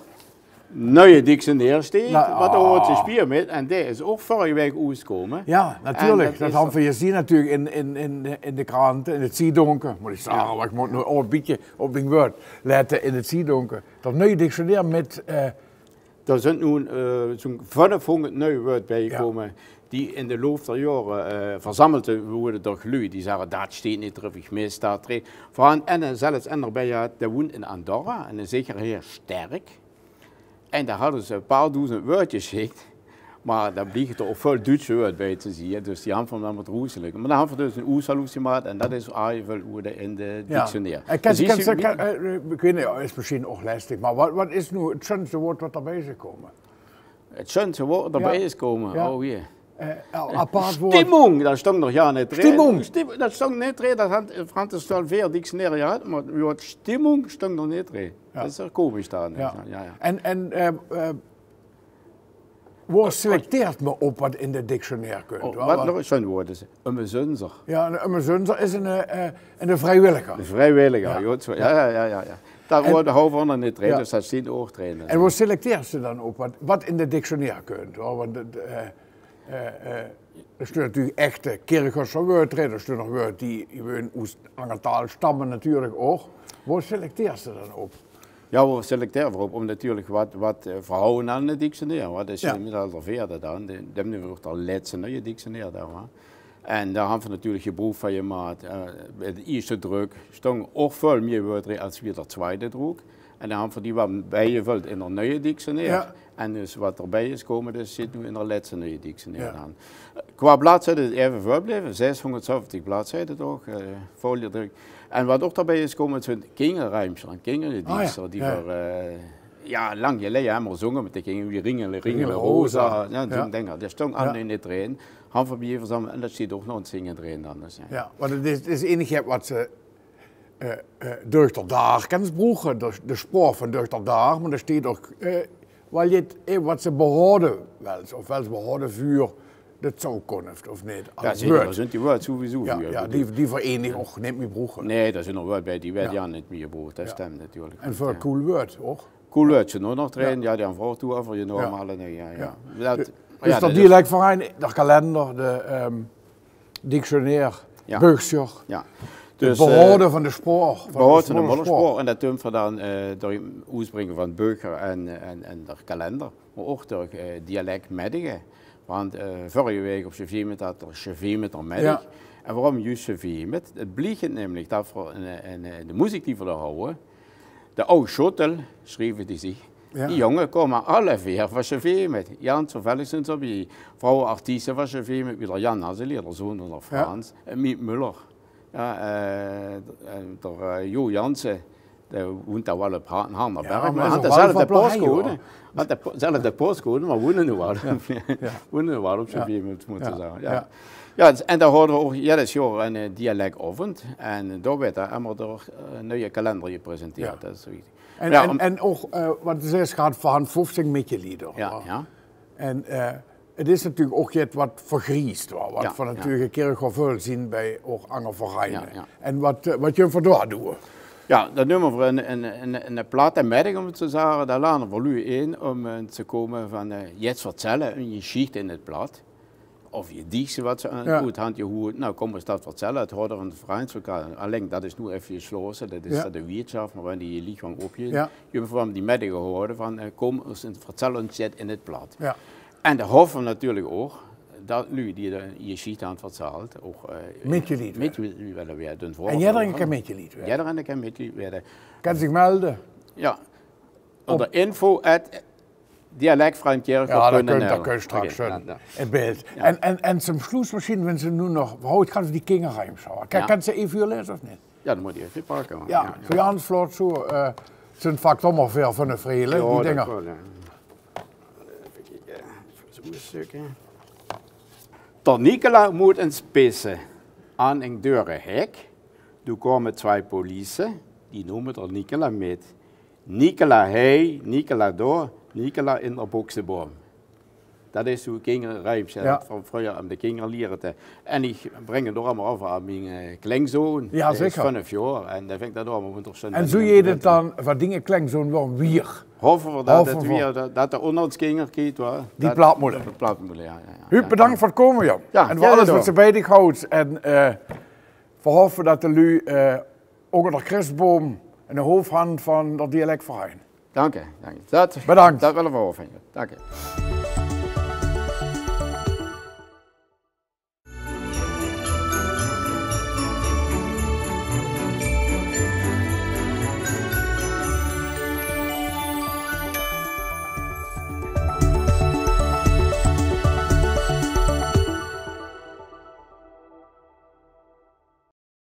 nuie dictionair steit, mer dao hoort ze spier mit. En dae is ouch vörrige waek oetgekómme. Jao, natuurlik. Det han v'r gezeen natuurlik in, in, in, in de krante, in 't Ziedonke. Mót ich zage, mer ich mót noe ouch e bietje op mien waord lètte, in 't Ziedonke. Det nuie dictionair mit, eh, Dao zunt noe, eh, zoe'n vennefhóngerd nui waord bijgekómme die in de loup der jaore, eh, verzammeld woorte door luuj die zagte: "Det steit neet drop, ich mis det." Veural eine zelfs, eine d'rbij haw, dae woont in Andorra, en eine zekere heer Sterk. En dae haw ós e paar doezend waordjes gesjik. Mer dao blieke toch ouch väöl Duutsje wäörd bie te zieë, dus die han v'r dan get roezelik. Mer dan han v'r dus 'n oesaloes gemaat en dat is aardig väöl woorde in de dictionair. En kins, dus kins, kins, eh, ich weit neet, is mesjien ouch lestig, mer wat, wat is noe 't sjunste woord wat d'rbie is gekómme? 't Sjunste woord dat d'rbie is gekómme? Ja. Oh, hie. Eh, a-, apart woord. Stimmung, dat stóng d'r ja neet in. Stimmung. Stim-, dat stóng neet in. Dat han, han 't al veer dictionaire gehad, mer 't woord stimmung stóng d'r neet in. Ja. Dat is toch komisch dan. Ja. Ja, ja. En, en, eh, eh, Wo selecteert me op wat in de dictionair kunt? Oh, wat nog 'n sjoen woord is, umsonser. Ja, 'n umsonser is 'n, eh, 'n vriewilliger. 'n Vriewilliger, ja. Good zo. Ja, ja, ja, ja, ja. Dat woord hawwe v'r nog neet d'rin, dus dat steit ouch d'rin. En wo selecteert ze dan op wat, wat in de dictionair kunt, hoor? Want 't, eh, eh, eh, d'r sjtunt natuurlik echte Kirchhösjer wäörd d'rin, d'r sjtunt nog wäörd die, die gewoen oes anger taal stamme natuurlik ouch. Wo selecteert ze dan op? Ja, wo selecteert v'r op? Óm natuurlik wat, wat, eh, v'r hawwe aan 't dictionair. Wat is, eh, mit al d'r veerde dan? De, dan höbbe v'r ouch d'r lètste nuuje dictionair dao, hè. En dao han v'r natuurlik gebroek van gemaat. Eh, bie de ieësjte drök stóng ouch väöl mieë wäörd d'rin es bie d'r twiede drök. En dan han v'r die wat biegevöld in d'r nuuje dictionair. Ja. En dus wat d'rbie is gekómme, dat zit noe in d'r lètste nuuje dictionair dan. Qua bladzijde is 't eve väöl gebleve, zeshóngerdzeventig bladzijde toch, eh, volgedrök. En wat ouch d'rbie is gekómme, zint kingerriemsjer en kingergediechsjer die v'r, eh, ja, lang geleje höbbe zónge mit de kinger, wie Ringele, Ringele, Ringele Rosa. Rosa. Ja, zoe'n dinger. Dat stóng allemaol neet d'rin. Han v'r bie verzameld en dat steit ouch nog in 't zinge d'rin dan. Dus, ja. Ja, want 't is, 't is enig wat ze eh, eh, durch d'r daag kins broeke, de, de sjpraok van durch d'r daag, mer d'r sjteit ouch, eh, waal jet, eh, wat ze behaoje wèlle, of wèlle ze behaoje veur de toekomst, of neet? Ja, zeker, dao zint die wäörd sowieso veur. Ja, die, die v'r eigelik ouch neet mieë broeke. Nae, dao zint nog wäörd bie die v'r ja neet mieë gebroek. Dat stimp natuurlik. En väöl cool wäörd ouch. Cool wäörd zint ouch nog d'rin, ja, die han v'r ouch toe euvergenómme, allemaol, ja, ja. Dus d'r dialekverein, d'r kalender, de, ehm, dictionair, ja, bökske. Ja. Dus, eh, behaoje van de sjpraok, van de behaoje van de moedersjpraok. Moedersjpraok. En dat doon v'r dan, eh, door 't oetbringe van bökske en, en, en d'r kalender. Mer ouch door, eh, dialekmiddige. Want, eh, vörrige waek op Sjevemit had d'r Sjevemiter middig. Ja. En waoróm juus Sjevemit? 't Bliek nämlich dat v'r in, in, in de meziek die v'r dao hawwe, de Aw Sjottel, sjreve die zich. Ja. Die jónge kómme alle veer van Sjevemit. Jans toevallig zint ze bie. Vrouwe artieste van Sjevemit, wie d'r Jan Hasselier, d'r zoon van d'r Frans, en Miet Muller. Ja, eh, en d'r, eh, Jo Jansen, dae woent dao waal op Ha-, Hardenberg, mer hat dezelfde postcode. Hat dezelfde postcode, mer woene noe waal. Ja. Woene noe waal op Sjevemit, mót ich zage. Ja. Ja, en dao hawwe v'r ouch, ja, dat is 't jaor 'n, eh, dialektaovend. En dao weurt d'r ummer d'r, eh, nuuje kalender gepresenteerd. Ja. Dat is zoe. En, ja, en, en ouch, eh, wat is, geit van Fofsing Mitjelieder. Ja, ja. En, eh, 't is natuurlik ouch jet wat vergriest, wa, wat v'r natuurlik in Kirchroa väöl zeen bie ouch anger vereine. Ja, ja. En wat, eh, wat junt v'r dao doon? Ja, dan numme v'r 'n, 'n, 'n, 'n platte middig, óm 't zoe te zage. Dao lade v'r luuj in óm, eh, te kómme van, eh, jet vertèlle, 'n gesjich in 't plat. Of gediechsje wat ze aan 't hand gehoord. Noe, kóm ins dat vertèlle. 't Hoort van 't vereinslokaal. Allein dat is noe effe gesjlaote. Dat is dat de wiertsjaft, mer wen die lieg lang opgeit. Ja. Jummer v'r die middig gehaoje van, eh, kóm ins en vertèl ós jet in 't plat. Ja. En dao hoffe v'r natuurlik ouch dat luuj die d'r gesjich aan vertèlle, ouch, eh, mitjelied wille waere. En jidderein kan mitjelied waere. Jidderein kan mitjelied waere. Kan zich melde. Ja. Ónger info at dialekvriendkirchroa punt nl. Ja, dat kunt, dat kunt straks in beeld. Ja. En, en, en toom sjloes mesjien, wen ze noe nog, v'r hawwe 't gehad euver die kingerriemsjer. Kan, kan ze effe veurleze of neet? Ja, dan mót ich effe pakke, mer ja, ja. Zoe gans vlot zoe, eh, zint vaak toch mer veer van de vrele, die dinger. Ja, dat waal, ja. Effe kieke, effe zoe e sjtökske. D'r Nicola mót ins pisse aan ing deurehek. Doe kómme twie police, die numme d'r Nicola mit. Nicola hie, Nicola dao, Nicola in d'r bokseboum. Dat is zoe'n kingerriemsje, ja, dat v'r vreuger aan de kinger lierde. En ich bring 't ouch allemaol euver aan mien, eh, kleinzoon. Ja, zeker. Dae is vief jaor en dae vindj dat ouch allemaol interessant. En zoe geit 't dan van dinger kleinzoon waal wiejer. Hoffe v'r dat 't wiejer, dat, dat d'r ónger ós kinger kiek, wa? Die platmoele. De platmoele, ja, ja, ja. Huub, bedank veur 't kómme, jóng. Ja, en veur alles wat ze bie dich hawwe. En, eh, v'r hoffe dat de luuj, eh, ónger d'r krisboum 'ne hoof han van d'r dialekverein. Dank uch, dank uch. Dat, bedank. Dat wille v'r ouch vinje. Dank uch.